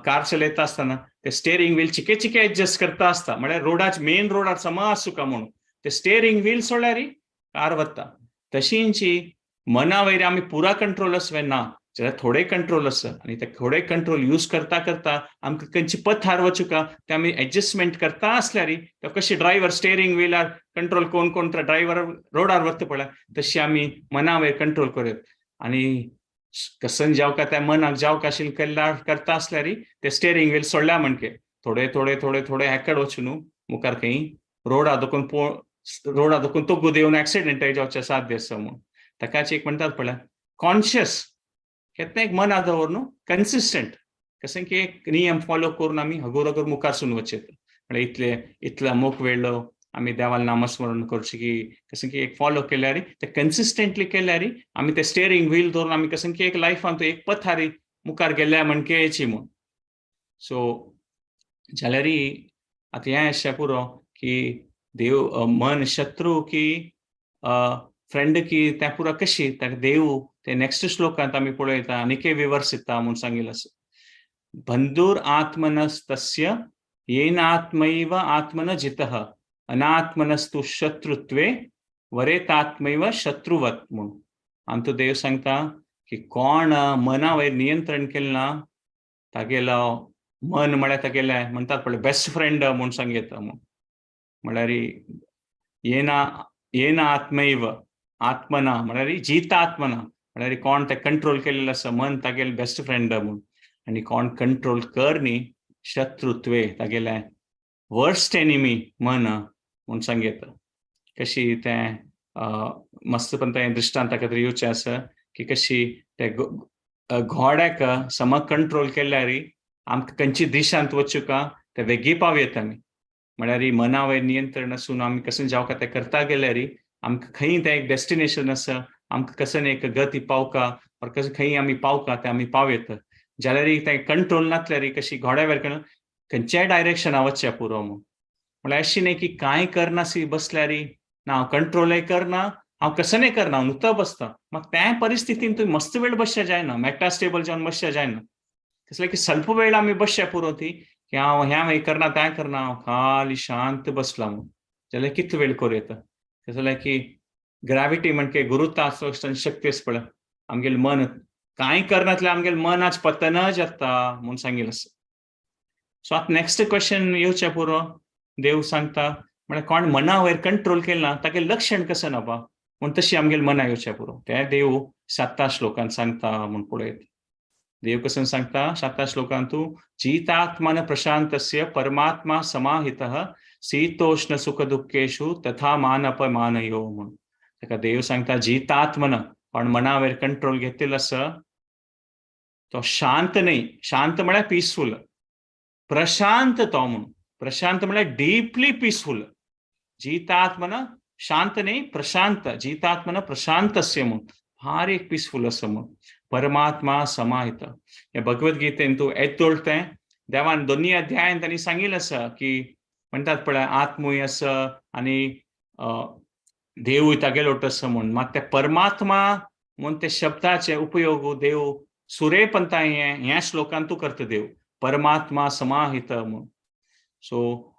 कार चलयता आसतना ते स्टेरींग व्हील चिके चिके एडजस्ट करता आसता, म्हळ्यार रोडाच मेन रोडार समा आसूका म्हणून ते स्टेरींग व्हील सोडल्यार कार वता. तशींची मना वयर आमी पुरा कंट्रोल आसवे ना, जाल्यार थोडे कंट्रोल आसा आनी ते थोडे कंट्रोल यूज करता करता आमकां खंयची पथार वचूका ते आमी एडजस्टमेंट करता आसल्यार तो कशी ड्रायव्हर स्टेरींग व्हिलार कंट्रोल कोण कोण ड्रायव्हर रोडार वता पळय तशी आमी मना वयर कंट्रोल करूं आनी कसन जावका त्या मनाक जावका आशिल्लें केल्ला करता आसल्यार ते स्टेरींग व्हील सोडल्या म्हणके थोडे थोडे थोडे थोडे हेकड वचून न्हू मुखार खंय रोडा दोकून रोडा दोकून तोगू देवन एक्सिडेंट जावचे साध्य आसा म्हणून. ताकाच एक म्हणटात पळय कॉन्शियस केन्ना एक मना दवर न्हू कन्सिस्टंट कशें की एक नियम फॉलो करून आमी हगूर हगूर मुखार सून वचेत म्हळ्यार इतले इतलो अमूक वेळ आमी देवाल नामस्मरण करचें की कशें की एक फॉलो केल्यार ते कन्सिस्टंटली केल्यार आमी ते स्टेरींग व्हील दवरून आमी कशें की एक लायफान एक पथारी मुखार गेल्या म्हणकेची म्हूण. सो जाल्यार आतां हें आसचें पुरो की देव मन शत्रू की फ्रेंड की तें पुरो कशी ताका देव ते नेक्स्ट श्लोकांत आमी पळयता आनीकय विवर्सिता म्हूण सांगिल्लें आसा. बंधुर आत्मनस्तस्य येनात्मैव आत्मन जितः अनात्मनस्तु शत्रुत्वे वरेतात्मैव शत्रुवत म्हूण. आमचो देव सांगता की कोण मना वयर नियंत्रण केलें ना तागेलो मन म्हळ्यार तागेलें म्हणटात पळय बेस्ट फ्रेंड म्हूण सांगता म्हूण. म्हळ्यार येना येना आत्मैव आत्मना म्हळ्यार जितात्मना म्हळ्यार कोण तें कंट्रोल केलेलें आसा मन तागेलें बेस्ट फ्रेंड म्हूण. आनी कोण कंट्रोल कर न्ही शत्रुत्वे तागेलें वर्स्ट एनिमी मन म्हूण सांगता. कशी तें मस्त पण तें दृश्टांता खातीर येवचें आसा की कशी ते घोड्याक सम कंट्रोल केल्यार आमकां खंयची दिशांत वचूका ते वेगीं पाव येता आमी. म्हळ्यार मना वयर नियंत्रण आसून आमी कशें जावका तें करता गेल्यार आमकां खंय तें एक डेस्टिनेशन आसा आमकां कशें एक गती पावका or कशें खंय आमी पावका तें आमी पाव येता. जाल्यार तें कंट्रोल नासल्यार कशी घोड्या वयर खंयच्याय डायरेक्शना वचचें पुरो म्हूण. म्हळ्यार अशें न्ही की कांय करनासी बसल्यार ना हांव कंट्रोलय करना हांव कसनय करना हांव नुतो बसता. मागीर त्या परिस्थितीन तुवें मस्त वेळ बसचें जायना मेटास्टेबल जावन बसचें जायना. कसलें की स्वल्प वेळ आमी बसचें पुरो ती की हांव हें करना तें करना हांव खाली शांत बसला म्हूण. जाल्यार कितलो वेळ करूं येता. कसलें की ग्रॅविटी म्हणके गुरुत्वाकर्षण शक्ती आसा पळय आमगेलें मन कांय करनासल्यार आमगेलें मन आज पतन जाता म्हूण सांगिल्लें आसा. सो आतां नेक्स्ट क्वेश्चन येवचें पुरो देव सांगता म्हळ्यार कोण मना वयर कंट्रोल केलें ना तागेलें लक्षण कशें ना बा म्हूण तशी आमगेलें मना येवचें पुरो. तें देव साता श्लोकान सांगता म्हूण पळयत. देव कसं सांगता साता श्लोकांत तूं जितात्मन प्रशांतस्य परमात्मा समाहितः शीतोष्ण सुख दुःखेषु तथा मान अपमानयो म्हूण. ताका देव सांगता जितात्मन कोण मना वयर कंट्रोल घेतिल्लो आसा तो शांत न्ही. शांत म्हळ्यार पिसफूल प्रशांत तो म्हूण. प्रशांत म्हळ्यार डीपली पिसफूल. जितात्मन शांत न्ही प्रशांत जितात्मन प्रशांतस्य म्हूण भारी एक पिसफूल आसा म्हूण. परमात्मा समाहित हे भगवद्गीतेन तूं येदोळ तें देवान दोनी अध्यायान तांणी सांगिल्लें आसा की म्हणटात पळय आत्मूय आसा आनी देवूय तागेलो आसा म्हूण. मात ते परमात्मा म्हूण ते शब्दाचे उपयोग देव सुरेपंता हें ह्या श्लोकान तूं करता देव परमात्मा समाहित म्हूण. सो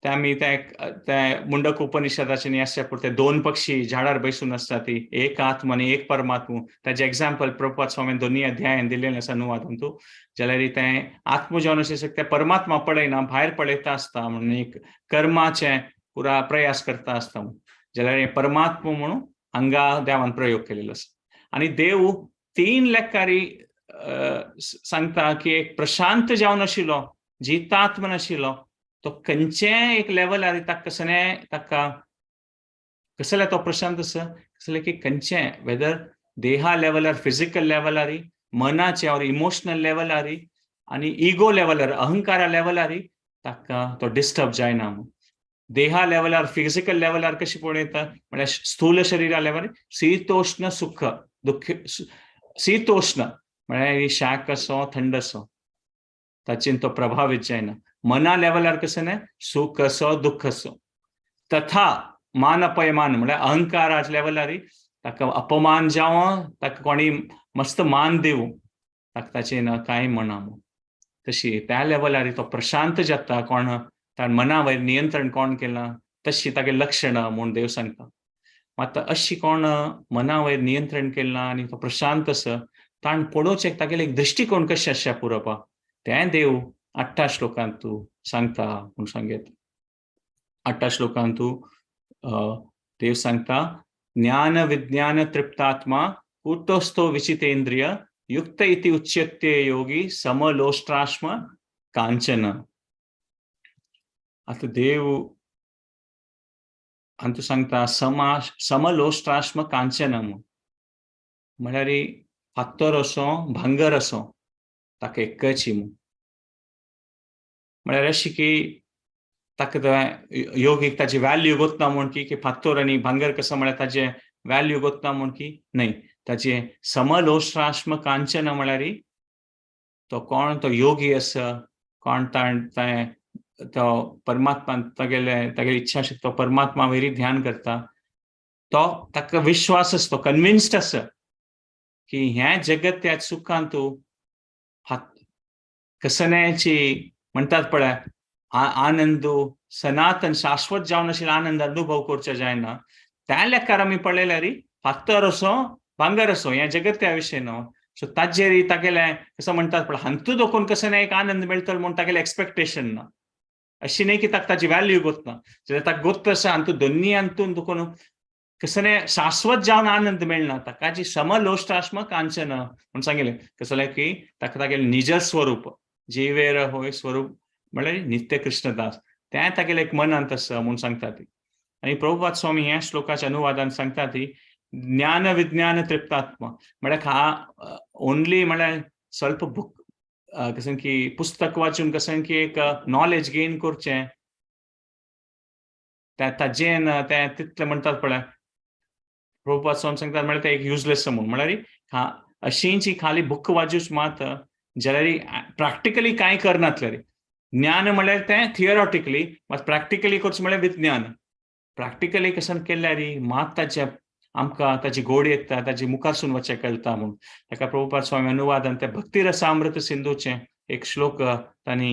ते आमी ते मुंडक उपनिषदाचे न्ही आसचे पळय ते दोन पक्षी झाडार बसून आसता ती एक आत्म आनी एक परमात्मा. ताजें एग्जाम्पल प्रभुपाद स्वामीन दोनी अध्यायान दिल्लें आसा अनुवादान तूं. जाल्यार तें आत्म जावन अशें तें परमात्मा पळयना भायर पळयता आसता म्हणून एक कर्माचें पुरा प्रयास करता आसता म्हूण. जाल्यार परमात्मा म्हणून हांगा देवान प्रयोग केलेलो आसा. आनी देव तीन लेखारी सांगता की एक प्रशांत जावन आशिल्लो जितात्म नाशिल्लो तो खंयचेय एक लेवलार ताका कसलें ताका कसलें तो प्रशांत आसा कसलें की खंयचें वेदर देहा लेवलार फिजिकल लेवलार मनाचे ऑर इमोशनल लेवलार आनी इगो लेवलार अहंकारा लेवलार ताका तो डिस्टर्ब जायना म्हूण. देहा लेवलार फिजिकल लेवलार कशी पळयता म्हळ्यार स्थूल शरीरा लेवलार शीतोष्ण सुख दुःख शीतोष्ण म्हळ्यार शाक असो थंड असो ताचेन तो प्रभावीत जायना. मना लेवलार कशें न्ही सुख असो दुःख असो तथा मान अपमान म्हळ्यार अहंकाराच्या लेवलार ताका अपमान जावं ताका कोणी मस्त मान दिवं ताका ताचें कांय म्हणा म्हूण. तशी त्या लेवलार तो प्रशांत जाता कोण मना वयर नियंत्रण कोण केलां तशी तागे लक्षणां म्हूण देव सांगता. मात अशी कोण मना वयर नियंत्रण केलां आनी तो प्रशांत आसा ताण पळोवचें तागेलें एक दृश्टिकोण कशें आसचें पुरोवपा तें देव 8 श्लोकांतू सांगता म्हूण सांगेत. 8 श्लोकांतू देव सांगता ज्ञान विज्ञान तृप्तात्मा कूटस्थो विचितेंद्रिय युक्त इति उच्यते योगी समलोष्ट्राश्म कांचन. आतां देव अंतू सांगता समलोष्ट्राश्म कांचन म्हळ्यार फात्तर असो भांगर असो ताका एकची म्हूण. म्हळ्यार अशी की ताका योगीक ताजी व्हॅल्यू गोतना म्हूण की फात्तोर आनी भांगर कसो म्हळ्यार ताजे व्हॅल्यू गोतना म्हूण की न्हय, ताजे समलोष्ट्राश्म कांचन म्हळ्यार तो कोण तो योगी आसा, कोण ताणें तो परमात्मा तागेले तागेली इच्छा शक्ती तो परमात्मा वयरी ध्यान करता, तो ताका विश्वास आसा, तो कन्विन्स्ड आसा की ह्या जगत त्या सुखान तूं कसण्याची म्हणटात पळय आनंद सनातन शाश्वत जावन आशिल्लो आनंद अनुभव करचो जायना. त्या लेखार आमी पळयल्यार फातर असो भांगर असो ह्या जगत त्या विशय न्हू. सो ताजेर तागेले कसो म्हणटात पळय हांतू दोखून कसो एक आनंद मेळटलो म्हूण तागेलें एक्सपेक्टेशन ना. अशी न्हय की ताका ताजी व्हॅल्यू गोतना, जाल्यार ताका गोत्त आसा हातूंत दोन्नी हातून दोखून कसो शाश्वत जावन आनंद मेळना. ताका जी समलोष्टाश्म कांचन म्हूण सांगिल्लें कसलें की ताका तागेलें निज स्वरूप जिवेर होय स्वरूप म्हळ्यार नित्य कृष्णदास तें तागेलें एक मनांत आसा म्हूण सांगता ती. आनी प्रभुपाद स्वामी ह्या श्लोकाच्या अनुवादान सांगता ती ज्ञान विज्ञान तृप्तात्मा म्हळ्यार ओनली म्हळ्यार स्वल्प बुक कसं की पुस्तक वाचून कसं की एक नॉलेज गेन करचें ताजें तें तितलें म्हणटात पळय प्रभुपाद स्वामी सांगतात म्हळ्यार तें एक युजलेस म्हूण. म्हळ्यार अशींची खाली बुक वाचूच मात जाल्यार प्रॅक्टिकली कांय करनातल्यार ज्ञान म्हळ्यार तें थियोरॉटिकली मात प्रॅक्टिकली करचें म्हळ्यार विज्ञान. प्रॅक्टिकली कसं केल्यार मात ताजें आमकां ताजी गोड येता, ताजी मुखारसून वचें कळटा म्हूण. ताका प्रभुपाद स्वामी अनुवादान त्या भक्ती रसामृत सिंधूचें एक श्लोक तांणी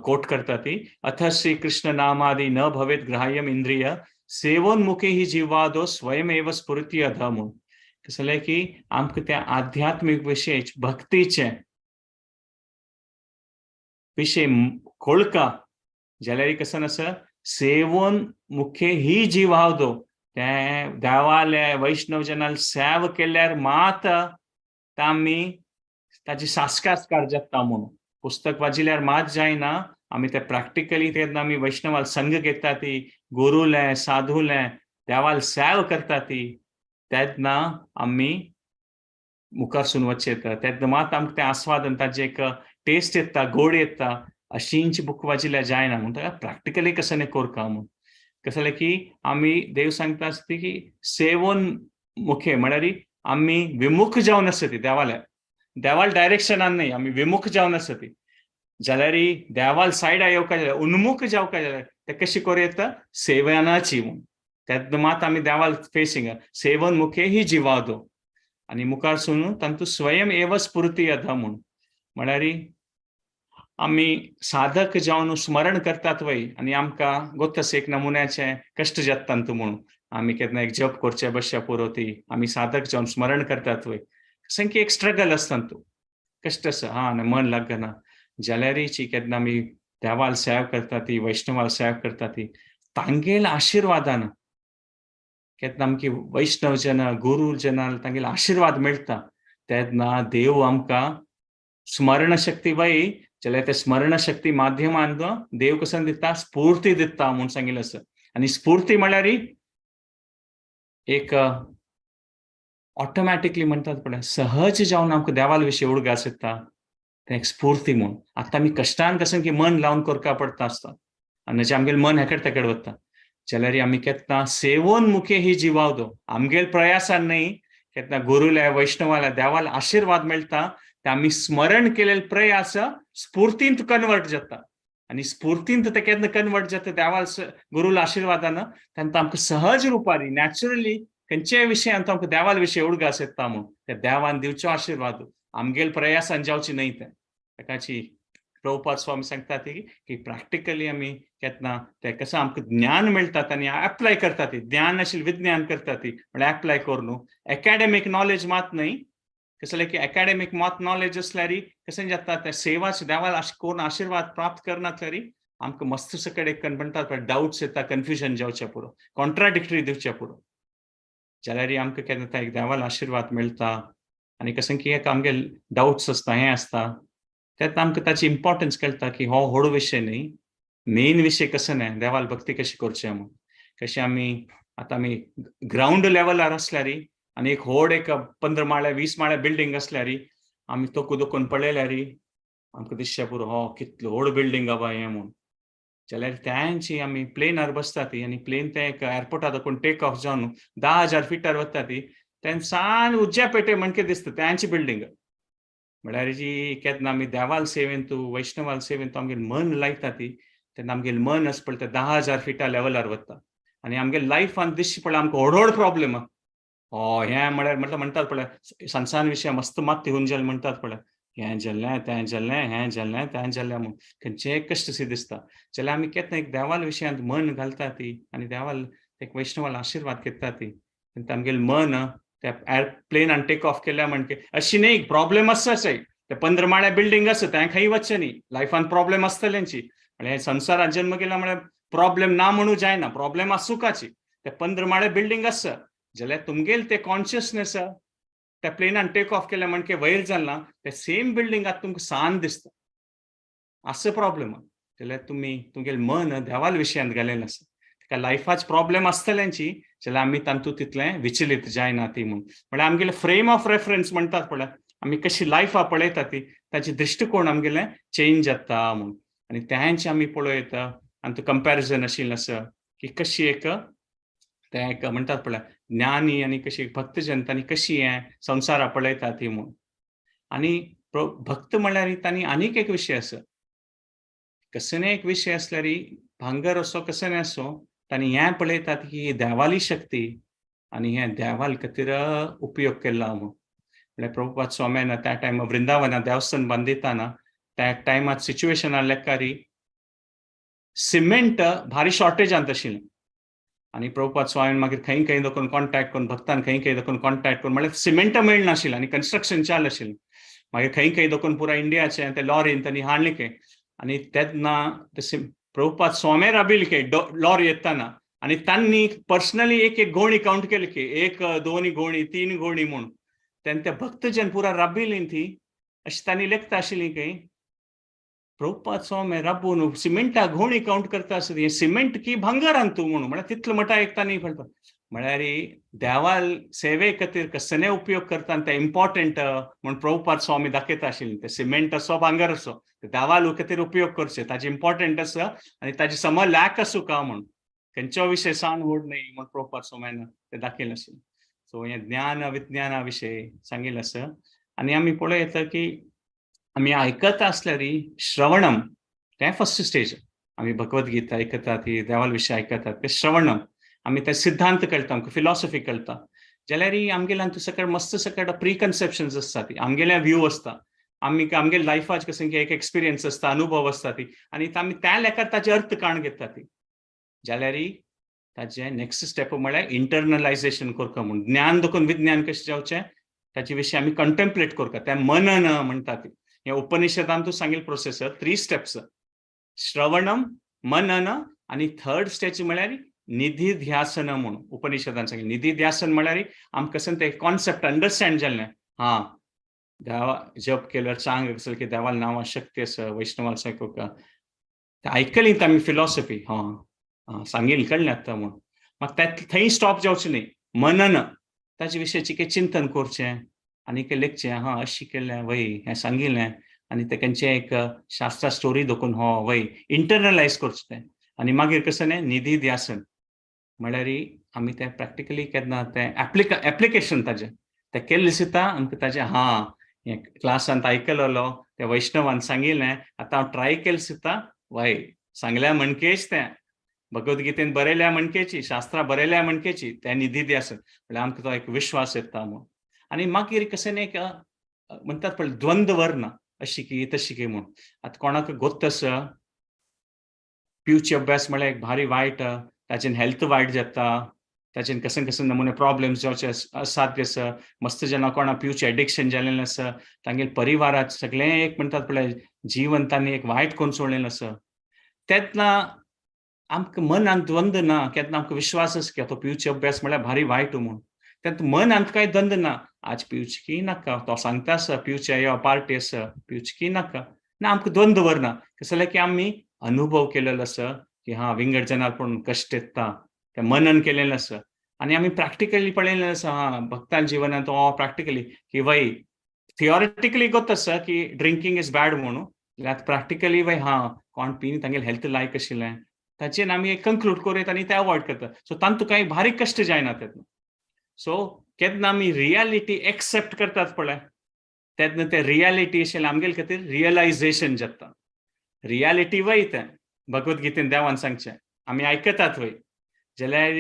कोट करता ती अथ श्री कृष्ण नामादि न भवेत ग्राह्यम इंद्रिय सेवोन्मुखे ही जिवादो स्वयमेव स्फुरती अध म्हूण. कसलें की आमकां त्या आध्यात्मीक विशय भक्तीचें विशय कोळका जाल्यार कसं आसा सेवोन मुखे ही जिवादो तें देवाले वैष्णव जनाल सेव केल्यार मात आमी ताजी साक्षात्कार जाता म्हणून. पुस्तक वाचिल्यार मात जायना, आमी ते प्रॅक्टिकली तेन्ना आमी वैष्णवाल संग घेता ती गुरुले साधूले देवाल सेव करता ती तेन्ना आमी मुखारसून वचेता तेन्ना मात आमकां तें आस्वादन ताजें एक टेस्ट येता, गोड येता. अशींची बुक वाचिल्यार जायना म्हूण ताका प्रॅक्टिकली कसं न्ही कोरका म्हूण. कसलें की आमी देव सांगता आसता की सेवोन मुखे म्हळ्यार आमी विमुख जावन आसता ती देवाल्या देवाल डायरेक्शनान न्हय आमी विमुख जावन आसता ती जाल्यार देवाल सायडा येवका जाल्यार उन्मुख जावका जाल्यार ते कशी करूं येता सेवनाची म्हूण. तेन्ना मात आमी देवाल फेसिंग सेवन मुखे ही जिवादो आनी मुखार सून तांतू स्वयं एव स्फुर्ती येता म्हूण. म्हळ्यार आमी साधक जावन स्मरण करतात वय आनी आमकां गोत्तस एक नमुन्याचें कश्ट जाता तांतू म्हणून आमी केन्ना एक जप करचे बसच्या पुरो ती आमी साधक जावन स्मरण करतात वय कशें की एक स्ट्रगल आसता तांतू कश्ट आसा हा आनी मन लागना जाल्यारीची केन्ना आमी देवाल सेव करता ती वैष्णवाल सेव करता ती तांगेल आशिर्वादान केन्ना आमकी वैष्णव जन गुरू जनाल तांगेले आशिर्वाद मेळटा तेन्ना देव आमकां स्मरण शक्ती वय जाल्यार ते स्मरणशक्ती माध्यमान देव कसो दिता स्फूर्ती दिता म्हूण सांगिल्लें आसा. आनी स्फूर्ती म्हळ्यार एक ऑटोमॅटिकली म्हणटात पळय सहज जावन आमकां देवाल विशीं उडगास येता तें एक स्फूर्ती म्हूण. आतां आमी कश्टान कसं की मन लावन करका पडटा आसता आनी जे आमगेलें मन हेकड तेकड वता जाल्यार आमी केन्ना सेवोन मुखे ही जिवावदो आमगेल प्रयासान न्हय केन्ना गुरुल्या वैष्णवाल्या देवाल आशिर्वाद मेळटा ते आमी स्मरण केलेले प्रयास स्फूर्तींत कन्वर्ट जाता आनी स्फूर्तींत ते केन्ना कन्वर्ट जाता देवाल गुरुला आशिर्वादान तेन्ना आमकां सहज रुपारी नॅचरली खंयच्याय विशयांत आमकां देवाल विशय उडगास येता म्हूण त्या देवान दिवचो आशिर्वाद आमगेल प्रयासान जावची न्हय तें. ताकाची प्रभुपाद स्वामी सांगता ती की प्रॅक्टिकली आमी केन्ना ते कसं आमकां ज्ञान मेळटा आनी एप्लाय करता ती ज्ञान आशिल्लें विज्ञान करता ती म्हळ्यार एप्लाय करून एकाडेमीक नॉलेज मात न्हय कसं जालें की एकाडेमीक मात नॉलेज आसल्यार कशें जाता, त्या सेवाच देवाल करून आशिर्वाद प्राप्त करनासल्यार आमकां मस्त सकड एक म्हणटात डाउट्स येता, कन्फ्युजन जावचें पुरो, कॉन्ट्राडिक्टरी दिवचें पुरो. जाल्यार आमकां केन्ना एक देवाल आशिर्वाद मेळटा. आनी कशें की एक आमगे डाउट्स आसता, हें आसता, तेन्ना आमकां ताची इम्पॉर्टन्स कळटा की हो व्हड विशय न्ही, मेन विशय कसो न्ही, देवाल भक्ती कशी करची म्हूण. कशें आमी आतां आमी ग्रावंड लेवलार आसल्यार आनी एक व्हड एक 15 माळ्या 20 माळ्या बिल्डींग आसल्यार आमी तोकू दोकून पळयल्यार आमकां दिसचें पुरो, हो कितलो व्हड बिल्डींग आबा हें म्हूण. जाल्यार त्यांची आमी प्लेनार बसता ती आनी प्लेन ते एक एअरपोर्टार दाखोवन टेक ऑफ जावन 10,000 फिटार वता ती, तेन्ना सान उज्या पेटे म्हणके दिसता त्यांची बिल्डींग. म्हळ्यार जी केन्ना आमी देवाल सेवेन तूं वैष्णवाल सेवेन तूं आमगेलें मन लायता ती, तेन्ना आमगेलें मन अशें पळयता 10,000 फिटा लेवलार वता आनी आमगे लायफान दिसची पळय आमकां व्हड व्हड प्रॉब्लेम. हो हें म्हळ्यार म्हटल्यार म्हणटात पळय संसान विशय मस्त मात हुन जालें म्हणटात पळय, हें जाल्लें तें जाल्लें, हें जाल्लें तें जाल्लें म्हूण खंयचेय कश्ट शी दिसता. जाल्यार आमी केन्ना एक देवाल विशयांत मन घालता ती आनी देवाल एक वैष्णवाल आशिर्वाद घेता ती, तेन्ना आमगेलें मन त्या एअरप्लेनान टेक ऑफ केल्या म्हणके अशी न्ही प्रॉब्लेम आसताच, ते 15 माळ्या बिल्डींग आसा तें खंय वचचें न्ही, लायफान प्रॉब्लेम आसतल्यांची. म्हळ्यार संवसारात जन्म केला म्हळ्यार प्रॉब्लेम ना म्हणू जायना, प्रॉब्लेम आसूकाची. ते 15 माळ्या बिल्डींग आसा जाल्यार तुमगेल ते कॉन्शियसनेस त्या प्लेनान टेक ऑफ केल्या म्हणके वयर जाल ना, ते सेम बिल्डींग आतां तुमकां सान दिसता, असो प्रॉब्लेम. जाल्यार तुमी तुमगेलें मन देवाल विशयांत घालेलें आसा, ताका लायफाच प्रॉब्लेम आसतल्यांची. जाल्यार आमी तातूंत तितलें विचलीत जायना ती म्हूण. म्हळ्यार आमगेलें फ्रेम ऑफ रेफरन्स म्हणटात पळय, आमी कशी लायफा पळयता ती, ताची दृश्टिकोण आमगेलें चेंज जाता म्हूण. आनी तेंच आमी पळोवं आनी तो कंपॅरिजन आशिल्लें आसा की कशी एक तें एक म्हणटात पळय ज्ञानी आनी कशी भक्तजन तांणी कशी हें संवसारा पळयता ती म्हूण. आनी भक्त म्हणल्यार तांणी आनीक एक विशय आसा, कसलेय एक विशय आसल्यार भांगर असो कसलेय आसो, तांणी हें पळयतात की देवाली शक्ती आनी हें देवाल खातीर उपयोग केला म्हूण. म्हळ्यार प्रभुपाद स्वाम्यान त्या टायमार वृंदावना देवस्थान बांदिताना त्या टायमार सिच्युएशना लेखारी सिमेंट भारी शॉर्टेजांत आशिल्लें. आनी प्रभुपाद स्वामीन मागीर खंय खंय दाखोवन कॉन्टॅक्ट करून भक्तान खंय खंय दाखोवन कॉन्टॅक्ट करून म्हळ्यार सिमेंट मेळनाशिल्लें आनी कन्स्ट्रक्शन चालू आशिल्लें. मागीर खंय खंय दाखोवन पुरा इंडियाचे ते लॉरीन तांणी हाडलें खंय. आनी तेन्ना ते प्रभुपाद स्वामी राबिल खंय लॉरी येताना आनी तांणी पर्सनली एक एक गोणी कावंट केली की 1 2 गोणी 3 गोणी म्हूण. तेन्ना ते भक्तजन पुरा राबिली ती अशें तांणी लेखता आशिल्ली खंय प्रभुपाद स्वामी राबून सिमेंटा गोणी कावंट करता आसत, हें सिमेंट की भांगरान तूं म्हणून. म्हळ्यार तितलो म्हणटा एक तांणी म्हणटा म्हळ्यार देवाल सेवे खातीर कसले उपयोग करता आनी ते इम्पॉर्टंट म्हूण प्रभुपाद स्वामी दाखयता आशिल्ले. ते सिमेंट असो भांगर असो देवाल खातीर उपयोग करचे, ताजे इम्पॉर्टंट आसा आनी ताजे सम लॅक आसूं का म्हूण, खंयचो विशय सान व्हड न्ही म्हूण प्रभुपाद स्वाम्यान ते दाखयलें आशिल्लें. सो हें ज्ञान विज्ञाना विशय सांगिल्लें आसा. आनी आमी पळोवं येता की आमी आयकता आसल्यार श्रवणम तें फर्स्ट स्टेज. आमी भगवद्गीता आयकता ती देवाल विशय आयकतात ते श्रवणम, आमी ते सिद्धांत कळटा, आमकां फिलॉसॉफी कळटा. जाल्यार आमगेल्या सकळ मस्त सकळ प्रिकन्सेप्शन्स आसता ती, आमगेले व्यू आसता, आमी आमगे लायफाच कशें की एक एक्सपिरियन्स आसता, अनुभव आसता ती, आनी आमी त्या लेखार ताचे अर्थ काडून घेता ती. जाल्यार ताजें नेक्स्ट स्टेप म्हळ्यार इंटरनलायजेशन करता म्हूण, ज्ञान देखून विज्ञान कशें जावचें ताचे विशीं आमी कंटेम्पलेट करता, तें मनन म्हणटा ती. हे उपनिषदान तूं सांगिल्लें प्रोसेस 3 स्टेप्स, श्रवणम, मनन आनी थर्ड स्टेज म्हळ्यार निधिध्यासन म्हूण उपनिषदान सांगिल्लें. निधिध्यासन म्हळ्यार आमकां कशें तें कॉन्सेप्ट अंडरस्टँड जालें, हां देवा जप केल्यार चांग आसलें की देवाल नांवा शक्ती आसा, वैष्णवाल सारको आयकली आमी फिलॉसॉफी, हां सांगिल्लें कळ्ळें आतां म्हूण. मागीर थंय स्टॉप जावचें न्ही, मनन ताजे विशयाचें कितें चिंतन करचें आनी कितें लेखचें, हां अशें केलें वय हें सांगिल्लें आनी तें खंयचें एक शास्त्रा स्टोरी दाखोवन हो वय इंटरनलायज करचें तें. आनी मागीर कशें न्ही निधिध्यासन म्हळ्यार आमी तें प्रॅक्टिकली केन्ना तें एप्लिकेशन ताजें तें केल्लें दिसता आमकां ताजें, हां हें क्लासांत आयकलेलो त्या वैष्णवान सांगिल्लें आतां हांव ट्राय केलें सुद्दां वय सांगल्या म्हणकेच तें भगवद्गीतेन बरयल्या म्हणकेची, शास्त्रां बरयल्या म्हणकेची तें निधिध्यासन म्हळ्यार आमकां तो एक विश्वास येता म्हूण. आनी मागीर कशें न्ही एक म्हणटात पळय द्वंद्व अशी की तशी की म्हूण. आतां कोणाक गोत्त आसा पिवचे अभ्यास म्हळ्यार एक भारी वायट, ताचेन हेल्थ वायट जाता, ताचेन कसन कसन नमुने प्रॉब्लेम्स जावचे असाध्य आसा. मस्त जेन्ना कोणा पिवचें एडिक्शन जालेलें आसा, तांगेले परिवारात सगळें एक म्हणटात पळय जिवन तांणी एक वायट करून सोडलेलें आसा. तेन्ना आमकां मनांत द्वंद ना, केन्ना आमकां विश्वास आसा की तो पिवचे अभ्यास म्हळ्यार भारी वायट म्हूण. तेन्ना मनांत कांय द्वंद ना, आज पिवचे की नाका, तो सांगता आसा पिवचे यो पार्टी आसा, पिवचे की नाका ना, आमकां द्वंद व्हरना. कशें जाल्यार की आमी अनुभव केलेलो आसा की हा विंगड जनार पूण कश्ट येता, तें मनन केलेलें आसा आनी आमी प्रॅक्टिकली पळयलें आसा. हा भक्तां जिवनांत हो प्रॅक्टिकली की वय थियोरिटिकली गोत आसा की ड्रिंकींग is bad म्हणून, जाल्यार प्रॅक्टिकली वय हा कोण पिन तांगेले हेल्थ लायक आशिल्लें, ताचेर आमी एक कंक्लूड करूं येता आनी ते अवॉयड करता. सो तांतूं कांय भारी कश्ट जायना तेन्ना. सो केन्ना आमी रियालिटी एक्सेप्ट करतात पळय तेन्ना ते रियालिटी आशिल्लें आमगेले खातीर रियलायझेशन जाता. रियालिटी वय तें भगवद्गीतेन देवान सांगचें आमी आयकतात वय, जाल्यार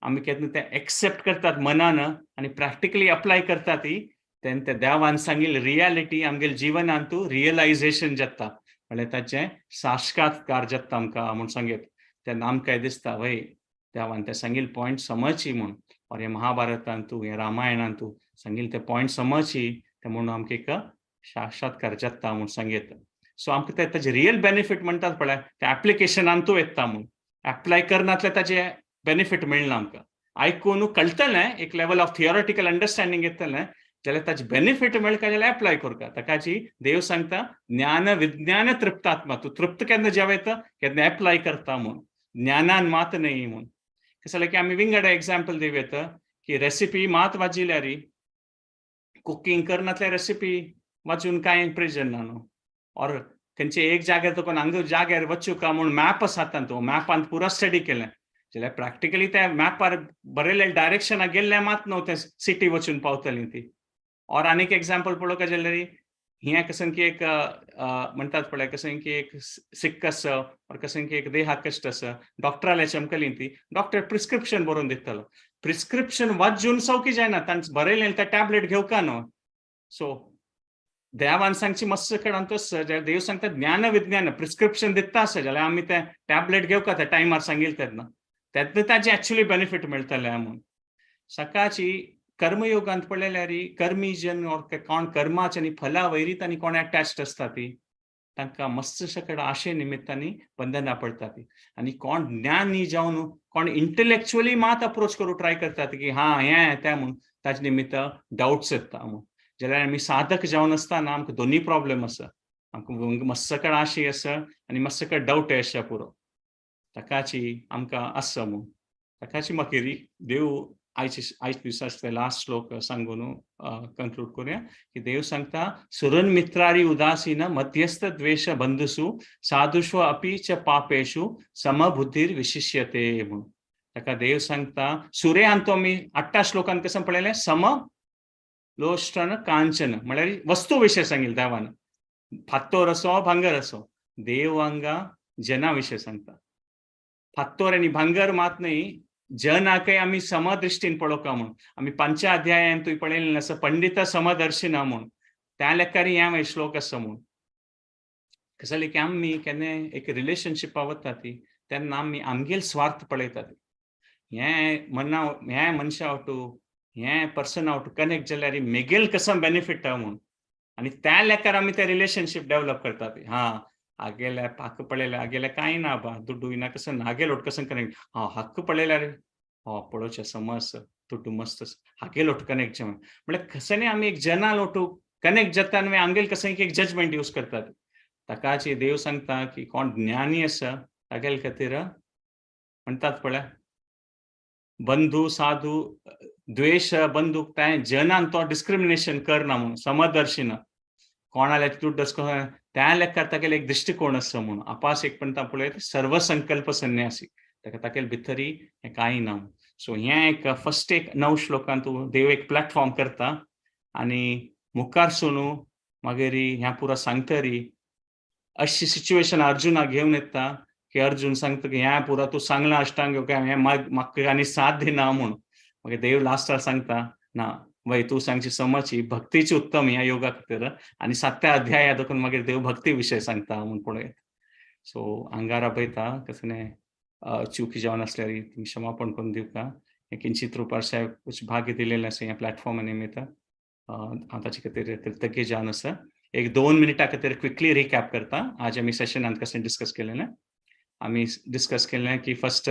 आमी केन्ना तें एक्सेप्ट करतात मनान आनी प्रॅक्टिकली अप्लाय करतात ती, तेन्ना ते देवान सांगिल्ली रियालिटी आमगेले जिवनांतू रियलायझेशन जाता, म्हळ्यार ताचें साक्षात्कार जाता आमकां म्हूण सांगीत. तेन्ना आमकां दिसता वय देवान ते सांगिल्ले पॉयंट समजची म्हूण, और हे महाभारतांतू हे रामायणांतू सांगिल्ले ते पॉयंट समजची, ते म्हणून आमकां एक साक्षात्कार जाता म्हूण सांगीत. सो आमकां ते ताजे रियल बेनिफीट म्हणटात पळय ते एप्लिकेशनांतू येता म्हूण, एप्लाय करनातले ताजे बेनिफीट मेळना आमकां. आयकून कळटलें एक लेवल ऑफ थियोरिटिकल अंडरस्टँडींग येतलें, जाल्यार ताजे बेनिफीट मेळका जाल्यार एप्लाय करका. ताकाची देव सांगता ज्ञान विज्ञान तृप्तात्मा, तूं तृप्त केन्ना जेवयता केन्ना एप्लाय करता म्हूण, ज्ञानान मात न्हय म्हूण. कशें जाल्यार की आमी विंगड एग्जाम्पल दिवं येता की रेसिपी मात वाजिल्यार, कुकींग करनातल्या रेसिपी वाजून कांय प्रयोजन ना न्हू. और खंयचे एक जाग्यार तुका हांगा जाग्यार वचूका म्हूण मॅप आसा तातूंत, मॅपान पुरो स्टडी केलें जाल्यार प्रॅक्टिकली त्या मॅपार बरयल्ल्या डायरेक्शनाक गेल्लें मात न्हू तें सिटी वचून पावतली ती. और आनीक एग्जाम्पल पळोवंक जाल्यार हें कशें की एक म्हणटात पळय कशें की एक सिक्क आसा और कशें की एक देहा कश्ट आसा, डॉक्टराले चमकली ती, डॉक्टर प्रिस्क्रिप्शन बरोवन दितलो, प्रिस्क्रिप्शन वाचून सवकी जायना, तांचे बरयलें तें टॅबलेट घेवका न्हू. सो देवान सांगची मस्त कडेन तस, देव सांगता ज्ञान विज्ञान प्रिस्क्रिप्शन दिता आसा जाल्यार आमी तें टॅबलेट घेवका त्या टायमार सांगिल्लें तेन्ना, तेन्ना ताजें एक्चुअली बेनिफीट मेळटलें म्हूण. सकाळची कर्मयोगांत पळयल्यार कर्मी जन और कोण कर्माचे आनी फला वैरीत आनी कोण अटॅच्ड आसता ती, तांकां मस्त कडेन आशे निमित्तांनी बंधनां पडटा ती. आनी कोण ज्ञानी जावन कोण इंटलेक्चुअली मात अप्रोच करूं ट्राय करतात की हा हें तें म्हूण, ताजे निमित्त डावट्स येता म्हूण. जाल्यार आमी साधक जावन आसतना आमकां दोनूय प्रॉब्लेम आसा, आमकां मस्त कडेन आशय आसा आनी मस्त कडेन डावट आसा पुरो, ताकाची आमकां आसा म्हूण. ताकाची मागीर देव आयचे आयज दिसा लास्ट श्लोक सांगून कंक्लूड करूया की देव सांगता सुरन मित्रारी उदासीन मध्यस्थ द्वेष बंधुसु साधुष्व अपि च पापेषु समबुद्धीर विशिष्यते म्हणून. ताका देव सांगता सुर्यांतो आमी 8 श्लोकान कसं पळयलें सम लोष्टन कांचन म्हळ्यार वस्तू विशय सांगितलं देवान, फात्तोर असो भांगर असो, देव हांगा जना विशय सांगता. फात्तोर आनी भांगर मात न्हय, जनाकय आमी समदृष्टीन पळोवका म्हूण. आमी 5 अध्यायान तुवें पळयलें आसा पंडित समदर्शिना म्हूण, त्या लेखारी हें श्लोक आसा म्हूण. कशें जालें की आमी केन्ना एक रिलेशनशिपा वता ती तेन्ना आमी आमगेल स्वार्थ पळयतात, हें मना हें मनशा वटू हें पर्सन आवट कनेक्ट जाल्यार मेगेल कसो बेनिफीट म्हूण, आनी त्या लेखार आमी तें रिलेशनशीप डेवलप करतात. हा आगेले हक्क पळयल्यार आगेले कांय ना बा दुड्डू ना कसं हागेल ओट कसं कनेक्ट, हा हक्क पळयल्यार हो पळोवचें समज दुड्डू मस्त हागेल ओट कनेक्ट जेवण म्हळ्यार कसं आमी एक जना लोटू कनेक्ट जाता आनी आमगेल कसं एक जजमेंट यूज करतात. ताकाची देव सांगता की कोण ज्ञानी आसा तागेले खातीर म्हणटात पळय बंधू साधू द्वेश बंधू त्या जनान तो डिस्क्रिमिनेशन करना म्हणून, समदर्शिना कोणाल्या दुड्ड त्या लेखार तागेले एक दृश्टिकोण आसा म्हणून. आपास एक म्हणटा पळय सर्वसंकल्प संन्यासी, ताका तागेले भितरी हें कांय ना. सो हें एक फर्स्ट एक 9 श्लोकांत देव एक प्लॅटफॉर्म करता आनी मुखार सुनू मागीर ह्या पुरा सांगतरी अशी सिच्युएशन अर्जुनाक घेवन येता की अर्जुन सांगता की ह्या पुरा तूं सांगलां अष्टांग योग हें म्हाका आनी साथ दिना म्हूण. मागीर देव लास्टाक सांगता ना वय तूं सांगची समजची भक्तीची उत्तम ह्या योगा खातीर, आनी 7 अध्याया देखून मागीर देव भक्ती विशय सांगता म्हूण पळयत. सो आंगार आपयता कसलें चुकी जावन आसल्यार तुमी क्षमापण करून दिवका. हें किंचित रुपार साहेब कुछ भाग्य दिलेलें आसा ह्या प्लॅटफॉर्मा निमित्त, हांव ताचे खातीर कृतज्ञ जावन आसा. एक 2 मिनटां खातीर क्विकली रिकॅप करता. आज आमी सेशनान कशें डिस्कस केलेलें, आमी डिस्कस केलें की फर्स्ट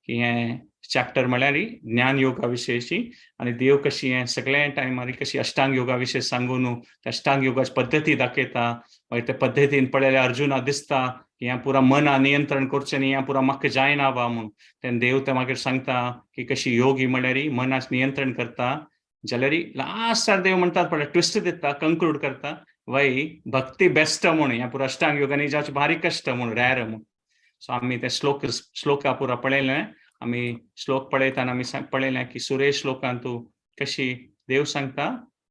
की हें चॅप्टर म्हळ्यार ज्ञान योगा विशयची आनी देव कशी हें सगळ्या टायमार कशी अष्टांग योगा विशय सांगून अष्टांग योगाची पद्दती दाखयता. मागीर त्या पद्दतीन पळयल्यार अर्जुना दिसता की हें पुरा मना नियंत्रण करचें न्ही, हें पुरा म्हाका जायना बा म्हूण. तेन्ना देव ते मागीर सांगता की कशी योगी म्हळ्यार मनाक नियंत्रण करता. जाल्यार लास्टार देव म्हणटात पळय ट्विस्ट दिता, कंक्लूड करता वय भक्ती बेस्ट म्हूण, ह्या पुरा अष्टांग योगांनी जावचें भारी कश्ट म्हूण, रॅर म्हूण. सो आमी ते श्लोका पुरा पळयलें. आमी श्लोक पळयतना आमी पळयलें की सुरेश श्लोकांत कशी देव सांगता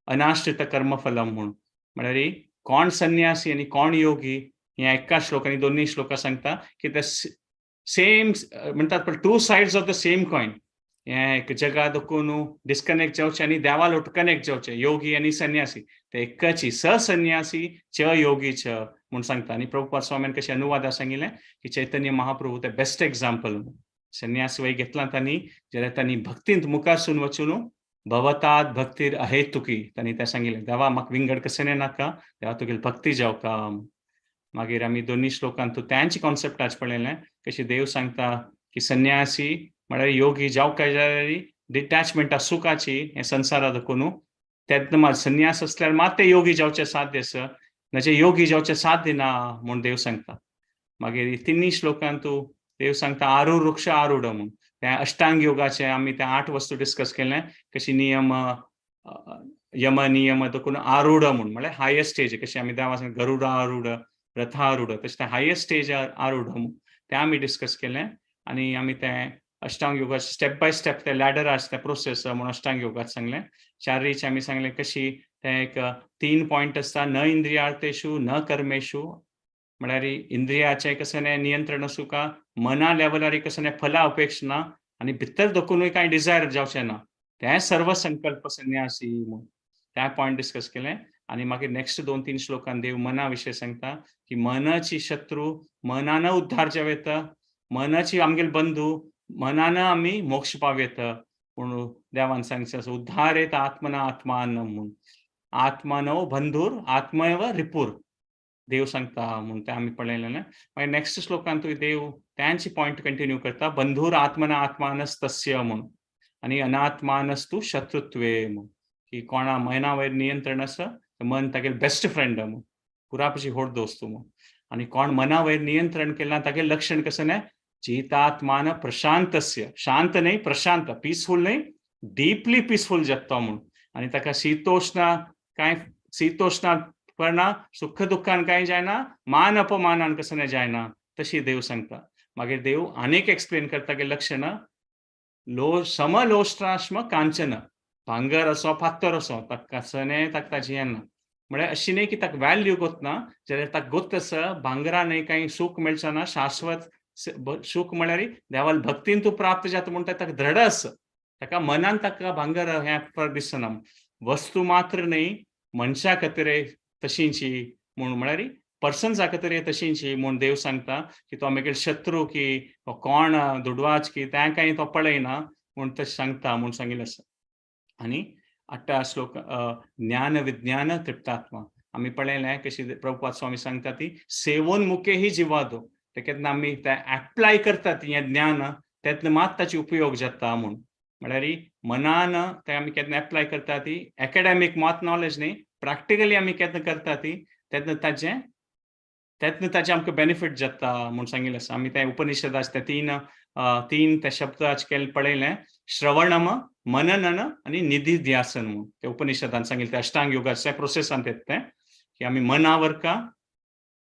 अनाश्रित कर्मफलम म्हूण, म्हळ्यार कोण संन्यासी आनी कोण योगी ह्या एका श्लोकांनी दोनूय श्लोकां सांगता की ते सेम म्हणटात पण 2 sides of the same coin. हें एक जगा दखून डिस्कनेक्ट जावचें आनी देवा लोट कनेक्ट जावचें, योगी आनी संन्यासी ते एकची, सन्यासी च योगी च म्हूण सांगता. आनी प्रभुपाद स्वामीन कशें अनुवादा सांगिल्लें की चैतन्य महाप्रभू ते बेस्ट एग्जाम्पल. संन्यास वय घेतला तांणी जाल्यार तांणी भक्तींत मुखारसून वचून भवतात भक्तीर अहेतुकी तांणी तें सांगिल्लें, देवा म्हाका विंगड कशें नाका, देवा तुगेली भक्ती जावका. मागीर आमी दोनूय श्लोकांत त्यांची कॉन्सेप्ट आज पळयलें कशी देव सांगता की संन्यासी म्हळ्यार योगी जावका जाल्यार डिटॅचमेंट सुखाची हें संवसारा दखून तेन्ना मात संन्यास आसल्यार मात ते योगी जावचें साध्य आसा, नाजे योगी जावचें साध्य ना म्हूण देव सांगता. मागीर तिन्ही श्लोकांत देव सांगता आरूढ वृक्ष आरूढ म्हूण, त्या अष्टांग योगाचे आमी ते 8 वस्तू डिस्कस केले कशी नियम यम नियम दखून आरूढ म्हूण, म्हळ्यार हायस्ट स्टेज कशी आमी देवा सांगता गरुड आरूढ रथारूढ, तशें तें हायस्ट स्टेज आरूढ म्हूण तें आमी डिस्कस केलें. आनी आमी तें अष्टांग योगा स्टेप बाय स्टेप ते लॅडर आसा ते प्रोसेस म्हूण अष्टांग योगात सांगलें. चारीचे आमी सांगलें कशी तें एक 3 पॉयंट आसता, न इंद्रियार्थेशु न कर्मेशु, म्हळ्यार इंद्रियाचें कसलें नियंत्रण आसूं का मना लेवलार कसलें फला अपेक्षा ना आनी भितर दखुनूय कांय डिजायर जावचें ना, तें सर्व संकल्प संन्यासी म्हूण त्या पॉयंट डिस्कस केलें. आनी मागीर नेक्स्ट 2-3 श्लोकान देव मना विशय सांगता की मनाची शत्रू मनान उद्धार जावं येता, मनाची आमगेले बंधू मनान आमी मोक्ष पाव येता. पूण देवान सांगचें आसा उद्धार येता आत्मना आत्मान म्हूण, आत्मनो बंधूर आत्मैव रिपूर देव सांगता म्हूण तें आमी पळयलें. मागीर नेक्स्ट श्लोकांतूय देव त्यांची पॉयंट कंटिन्यू करता, बंधूर आत्मना आत्मानस्तस्य म्हूण आनी अनात्मानस्तु शत्रुत्वे म्हूण, की कोणा मना वयर नियंत्रण आसा मन तागेले बेस्ट फ्रेंड म्हूण, पुरापशी होड दोस्त म्हूण. आनी कोण मना वयर नियंत्रण केलां तागेलें लक्षण कशें न्हय जितात्मान प्रशांतस्य, शांत न्हय प्रशांत, पीसफूल न्हय डीपली पीसफूल जाता म्हूण. आनी ताका शीतोष्ण कांय शीतोष्ण पडना, सुख दुख्खान कांय जायना, मान अपमानान कसं जायना, तशी देव सांगता. मागीर देव आनीक एक्सप्लेन करता की लक्षणां लो समलोष्टाश्म कांचन, भांगर असो फातर असो ताका कसने ताका ताजी येना, म्हळ्यार अशी न्हय की ताका वॅल्यू गोतना, जाल्यार ताका गोत आसा भांगरा न्हय कांय सूख मेळचो ना, शाश्वत सूख म्हळ्यार देवाल भक्तीन तूं प्राप्त जाता म्हणटा ताका दृढ आसा, ताका मनान ताका भांगर हें फरक दिसना. वस्तू मात्र न्हय मनशा खातीर तशींची म्हूण, म्हळ्यार पर्सन्सा खातीर तशींची म्हूण देव सांगता की तो आमगेले शत्रू की तो कोण दुडवाच की तें कांय तो पळयना म्हूण तशें सांगता म्हूण सांगिल्लें आसा. आनी आठ्या श्लोक ज्ञान विज्ञान तृप्तात्मा आमी पळयलें कशी प्रभुपाद स्वामी सांगता ती सेवोन्मुखे ही जिवादो, ते केन्ना आमी ते एप्लाय करतात हें ज्ञान तेन्ना मात ताची उपयोग जाता म्हूण, म्हळ्यार मनान ते आमी केन्ना एप्लाय करता ती एकेडॅमीक मात नॉलेज न्ही, प्रॅक्टिकली आमी केन्ना करता ती तेन्ना ताचें तेन्ना ताचें आमकां बेनिफीट जाता म्हूण सांगिल्लें आसा. आमी ते उपनिषदाचे ते तीन ते शब्द आज केल्ले पळयलें, श्रवणम मननन आनी निधिध्यासन म्हूण ते उपनिषदान सांगिल्लें. ते अष्टांग योगाच्या प्रोसेसान येता तें की आमी मनावर का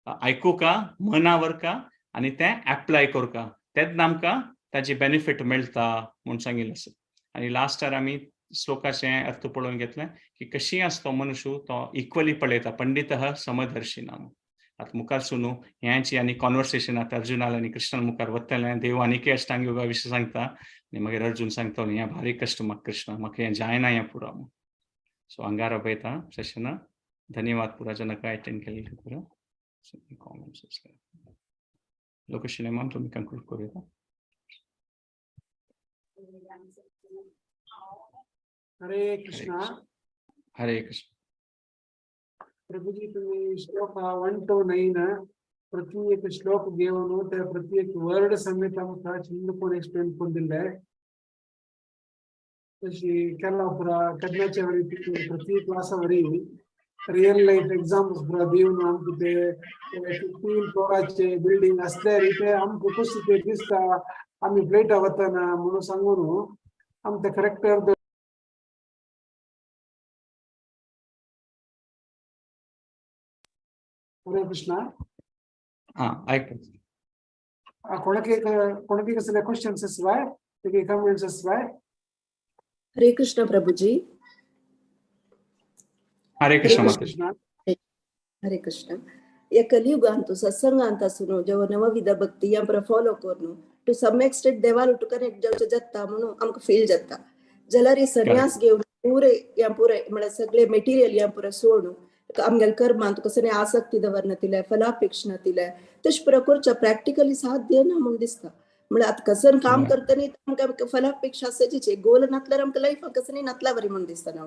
आयकुका मनावर का आनी तें एप्लाय करका तेन्ना आमकां ताची बेनिफीट मेळटा म्हूण सांगिल्लें आसा. आनी लास्टार आमी श्लोकाचें अर्थ पळोवन घेतलें की कशी आसा तो मनुष्य तो इक्वली पळयता, पंडितः समदर्शी नाम. आतां मुखार सुनू ह्यांची आनी कॉन्वर्सेशन आतां अर्जुनाल आनी कृष्णा मुखार वतलें, देव आनीक अष्टांग योगा विशीं सांगता आनी मागीर अर्जुन सांगता हें भारी कश्ट म्हाका कृष्णा, म्हाका हें जायना हें पुरो. सो हांगार अभयता सेशना. धन्यवाद पुरा जनका अटेंड केल्ले खातीर. कॉमेंट्स लोकेशन मॅम तुमी कंक्लूड करूया. हरे कृष्णा. हरे कृष्ण. प्रभुजी, तुम्ही श्लोक 1 to 9 प्रति एक श्लोक घेऊन त्या प्रति एक वर्ड समेत आमकां चिंतून एक्सप्लेन करून दिले. तशी केला पुरा केन्नाच्या वरी प्रति क्लासा वरी रियल लाईफ एक्झाम्पल्स पुरा दिवन आमकां ते 15 फ्लोराचे बिल्डिंग असल्यार ते आमकां कशें ते दिसता, आमी फ्लॅटा वतना म्हणून सांगून आमकां करेक्ट अर्थ. हरे कृष्णा. हा, ऐक. कोणाक एक कोणाक कसले क्वेश्चन्स आसल्यार, कमेंट्स आसल्यार. हरे कृष्ण प्रभुजी. हरे कृष्ण माता. कृष्ण. हरे कृष्ण. या कलियुगांत सत्संगांत आसून जेव्हा नवविध भक्ती या पुरा फॉलो करून टू सम एक्सटेंट देवाल टू कनेक्ट जावचें जाता म्हणून आमकां फील जाता, जाल्यार संन्यास घेवन पुरे या पुरे म्हळ्यार सगळे मेटिरियल या पुरा सोडून आमगेले कर्मांत कसले आसक्ती दवरना, फलापेक्षा नातिले, तशें पुरा करच्या प्रॅक्टिकली साध्य ना म्हणून दिसता. म्हळ्यार आतां कसन काम करतना आमकां फलापेक्षा आसाची, गोल नातल्यार आमकां लायफाक कसं नातल्या बरी म्हणून दिसता ना.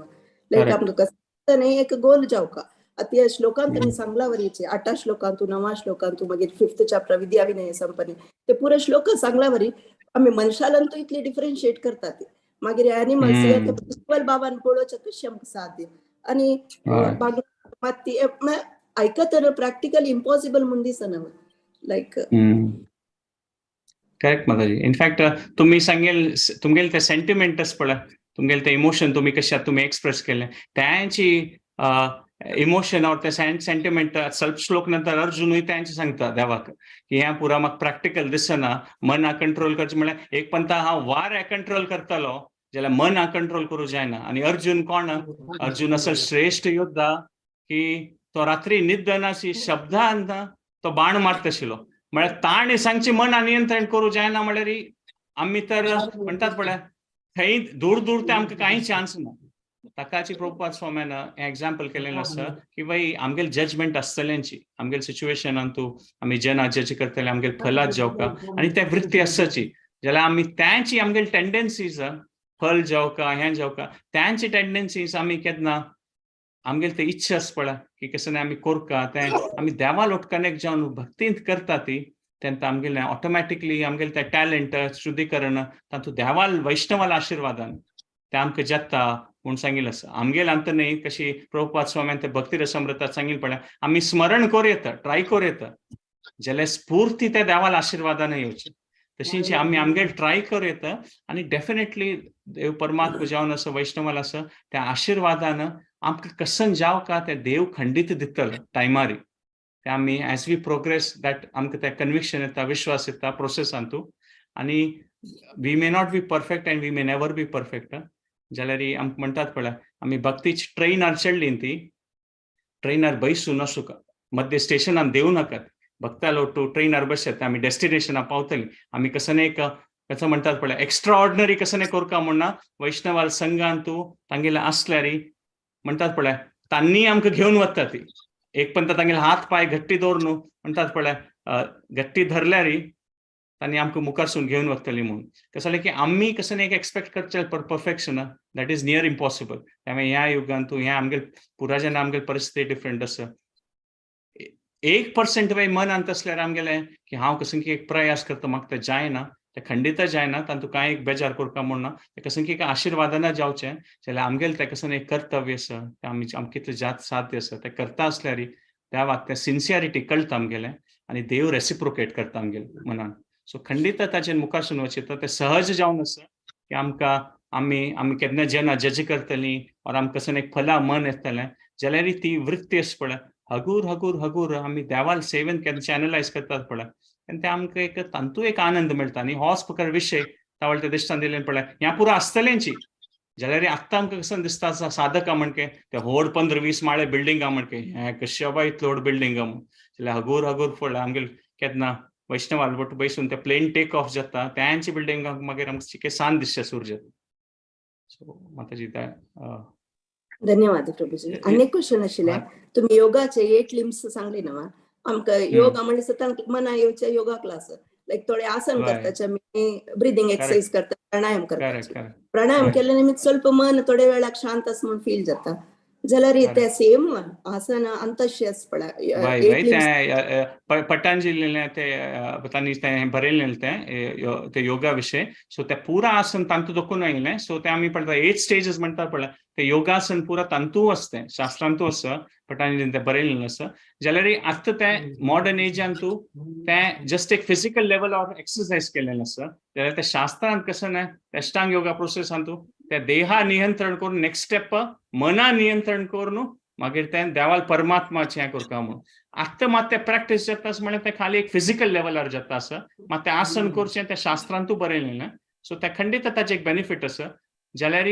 लायक आमकां कसं एक गोल जावका. आतां ह्या श्लोकांत तुमी सांगला वरीचे 8 श्लोकांतू, 9 श्लोकांतू, मागीर 5th chapter विद्या विनय संपन्ने ते पुरे श्लोक सांगला वरी आमी मनशालांतू इतली डिफरन्शिएट करतात, मागीर एनिमल्स बाबान पळोवचें कशें आमकां साध्य आनी मात आयकतना प्रॅक्टिकली इम्पॉसिबल म्हूण दिसना लायक. करेक्ट माताजी. इनफॅक्ट तुम्ही सांगेल तुमगेले ते सेंटिमेंटस पळय, तुमगेले ते इमोशन तुम्ही कशे तुमी एक्सप्रेस केले त्यांची इमोशन और ते सेंटिमेंट सल्प श्लोक नंतर अर्जुनूय त्यांचे सांगता देवाक की ह्या पुरा म्हाका प्रॅक्टिकल दिसना, मना कंट्रोल करचें म्हळ्यार एक पंता हांव वाऱ्या कंट्रोल करतलो जाल्यार मना कंट्रोल करूं जायना. आनी अर्जुन कोण? अर्जुन असो श्रेश्ठ योद्धा की तो रात्री निद्दनाशी शब्दान तो बाण मारता आशिल्लो. म्हळ्यार ताणें सांगचें मना नियंत्रण करूं जायना म्हळ्यार आमी तर म्हणटात पळय थंय दूर दूर ते आमकां कांय चान्स ना. ताकाची प्रभुपाद स्वाम्यान हें एग्जाम्पल केलेलें आसा की बाई आमगेले जजमेंट आसतल्यांची, आमगेले सिच्युएशनान तूं आमी जना जज करतले, आमगेले फलात जावका आनी त्या वृत्ती आसची जाल्यार आमी त्यांची आमगेले टेंडन्सीज फल जावका हें जावका त्यांची टेंडन्सीज आमी केन्ना आमगेले ते इच्छा आसा पळय की कसं आमी कोरका तें आमी देवा लोट कनेक्ट जावन भक्तींत करता ती तेन्ना आमगेले ऑटोमॅटिकली आमगेले ते टॅलंट शुद्धीकरण तातूंत देवाल वैष्णवाल आशिर्वादान ते आमकां जाता म्हूण सांगिल्लें आसा. आमगेले अंत न्ही कशी प्रभुपाद स्वाम्यान ते भक्ती रसमृतात सांगिल्लें पळय आमी स्मरण करूं येता, ट्राय करूं येता, जाल्यार स्फूर्ती त्या देवाल आशिर्वादान येवची. तशीच आमी आमगेले ट्राय करूं येता आनी डेफिनेटली देव परमात्मा जावन आसा वैष्णवाल आसा त्या आशिर्वादान आमकां कसन जावका ते देव खंडीत दितलो टायमारी. ते आमी एज we progress that आमकां ते कन्विक्शन येता, विश्वास येता प्रोसेसांतू. आनी we may not be perfect and we may never be perfect, जाल्यार आमकां म्हणटात पळय आमी भक्तीची ट्रेनार चडली ती ट्रेनार बैसूं नासुका, मध्य स्टेशनान देवूं नाकात, भक्ता लोटू ट्रेनार बसत आमी डेस्टिनेशनार पावतली. आमी कसं एक कसं म्हणटात पळय एक्स्ट्रा ऑर्डिनरी कसं करका म्हणना वैष्णवाल संघान तूं तांगेले आसल्यार म्हणटात पळय तांणी आमकां घेवन वता ती एक पण तांगेले हात पांय घट्टी दवर न्हू म्हणटात पळय घट्टी धरल्यार तांणी आमकां मुखारसून घेवन वतली म्हणून. कसं जालें की आमी कसं एक एक्सपेक्ट करचें perfection that is near impossible. त्यामुळे ह्या युगान तूं ह्या आमगेले पुराजन आमगेले परिस्थिती डिफरंट आसा. 1% वे मनांत आसल्यार आमगेलें की हांव कसं की एक प्रयास करता म्हाका तें जायना, तें खंडीत जायना, तातूंत कांय एक बेजार करता म्हूण ना, तें कसं की आशिर्वादान जावचें जाल्यार आमगेलें तें कसं एक कर्तव्य आसा, तें आमी आमकां कितलें जात साध्य आसा तें करता आसल्यार देवाक तें सिन्सियरिटी कळटा आमगेलें आनी देव रेसिप्रोकेट करता आमगेलें मनान. सो खंडीत ताचेर मुखारसून वचता तें सहज जावन आसा की आमकां आमी आमी केन्ना जेन्ना जज करतलीं ऑर आमकां कसं एक फला मन येतलें जाल्यार ती वृत्ती आसा पळय हगूर हगूर हगूर आमी देवाल सेवेन केन्ना चॅनलायज करतात पळय आनी ते आमकां एक तांतू एक आनंद मेळटा. आनी होच प्रकार विशय तावळ ते दिश्टान दिलें पळय ह्या पुरो आसतलेंची जाल्यार आत्तां आमकां कसं दिसता साधका म्हणके ते व्हड 15-20 माळे बिल्डिंगा म्हणके हें कशें बाय इतलें व्हड बिल्डिंगा म्हूण जाल्यार हगूर हगूर पळय आमगेले केन्ना वैष्णवाल बट बैसून ते प्लेन टेक ऑफ जाता त्यांची बिल्डिंग मागीर आमकां चिके सान दिसचें सूर जाता. सो माताजी त्या धन्यवाद प्रभुजी. आनी एक क्वेश्चन आशिल्लें, तुमी योगाचे 8 लिम्स सांगले ना, आमकां योगा म्हणल्यार सतांक मना येवचे योगा क्लास लायक थोडे आसन Right. करताचे आमी, ब्रिदींग एक्सरसाइज करता, प्राणायाम करेक्ट करताचे. करेक्ट प्राणायाम Right. केल्ले निमित्त ಸ್ವಲ್ಪ मन थोडे वेळाक शांत आसा म्हूण फील जाता. जाल्यार ते Correct. Same आसन अंतशी आसा पळय. वय एट वय लिम्स. तें पतंजलीने ते तांणी तें बरयलें तें ते योगा विशय. सो ते पुरा आसन तांतू दाखोवन आयलें. सो ते आमी पळयता एट स्टेजीस म्हणटा पळय, ते योगासन पुरा तांतू आसा, तें शास्त्रांतू आसा, पतंजलीन तें बरयलें आसा. जाल्यार आतां तें मॉडर्न एजान तूं तें जस्ट एक फिजिकल लेवल ऑफ एक्सरसाइज केलें आसा. जाल्यार ते शास्त्रांत कसं ना, अष्टांग योगा प्रोसेसान तूं ते देहा नियंत्रण करून नेक्स्ट स्टेप मना नियंत्रण करून मागीर तें देवाल परमात्माचें हें करता म्हणून. आतां मात तें प्रॅक्टीस जाता आसा म्हणल्यार तें खाली एक फिजिकल लेवलार जाता आसा. मात तें आसन करचें तें शास्त्रांतू बरयलें ना. सो तें खंडीत ताचें एक बेनिफीट आसा. जाल्यार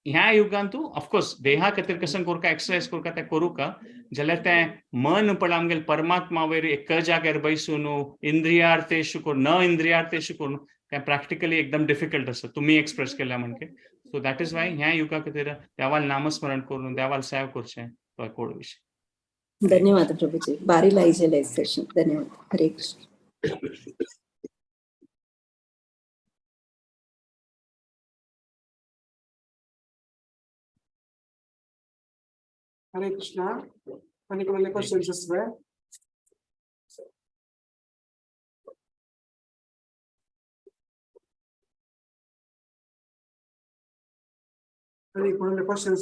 ह्या युगान तूं ऑफकोर्स देहा खातीर कसं करका एक्सरसाइज करका तें करूका, जाल्यार तें मन पळय आमगेले परमात्मा वयर एक जाग्यार बैसून इंद्रियार्थेशू करून न इंद्रियार्थेशू करून तें प्रॅक्टिकली एकदम डिफिकल्ट आसा तुमी एक्सप्रेस केल्या म्हणके. सो that is why ह्या युगा खातीर देवाल नामस्मरण करून देवाल सेव करचें तो कोड विशय. धन्यवाद प्रभुजी, बारी लायजेले सेशन. धन्यवाद. हरे कृष्ण. हरे कृष्णा. आनी कोणाले क्वेश्चन्स आसले? आनी कोणाले क्वेश्चन्स?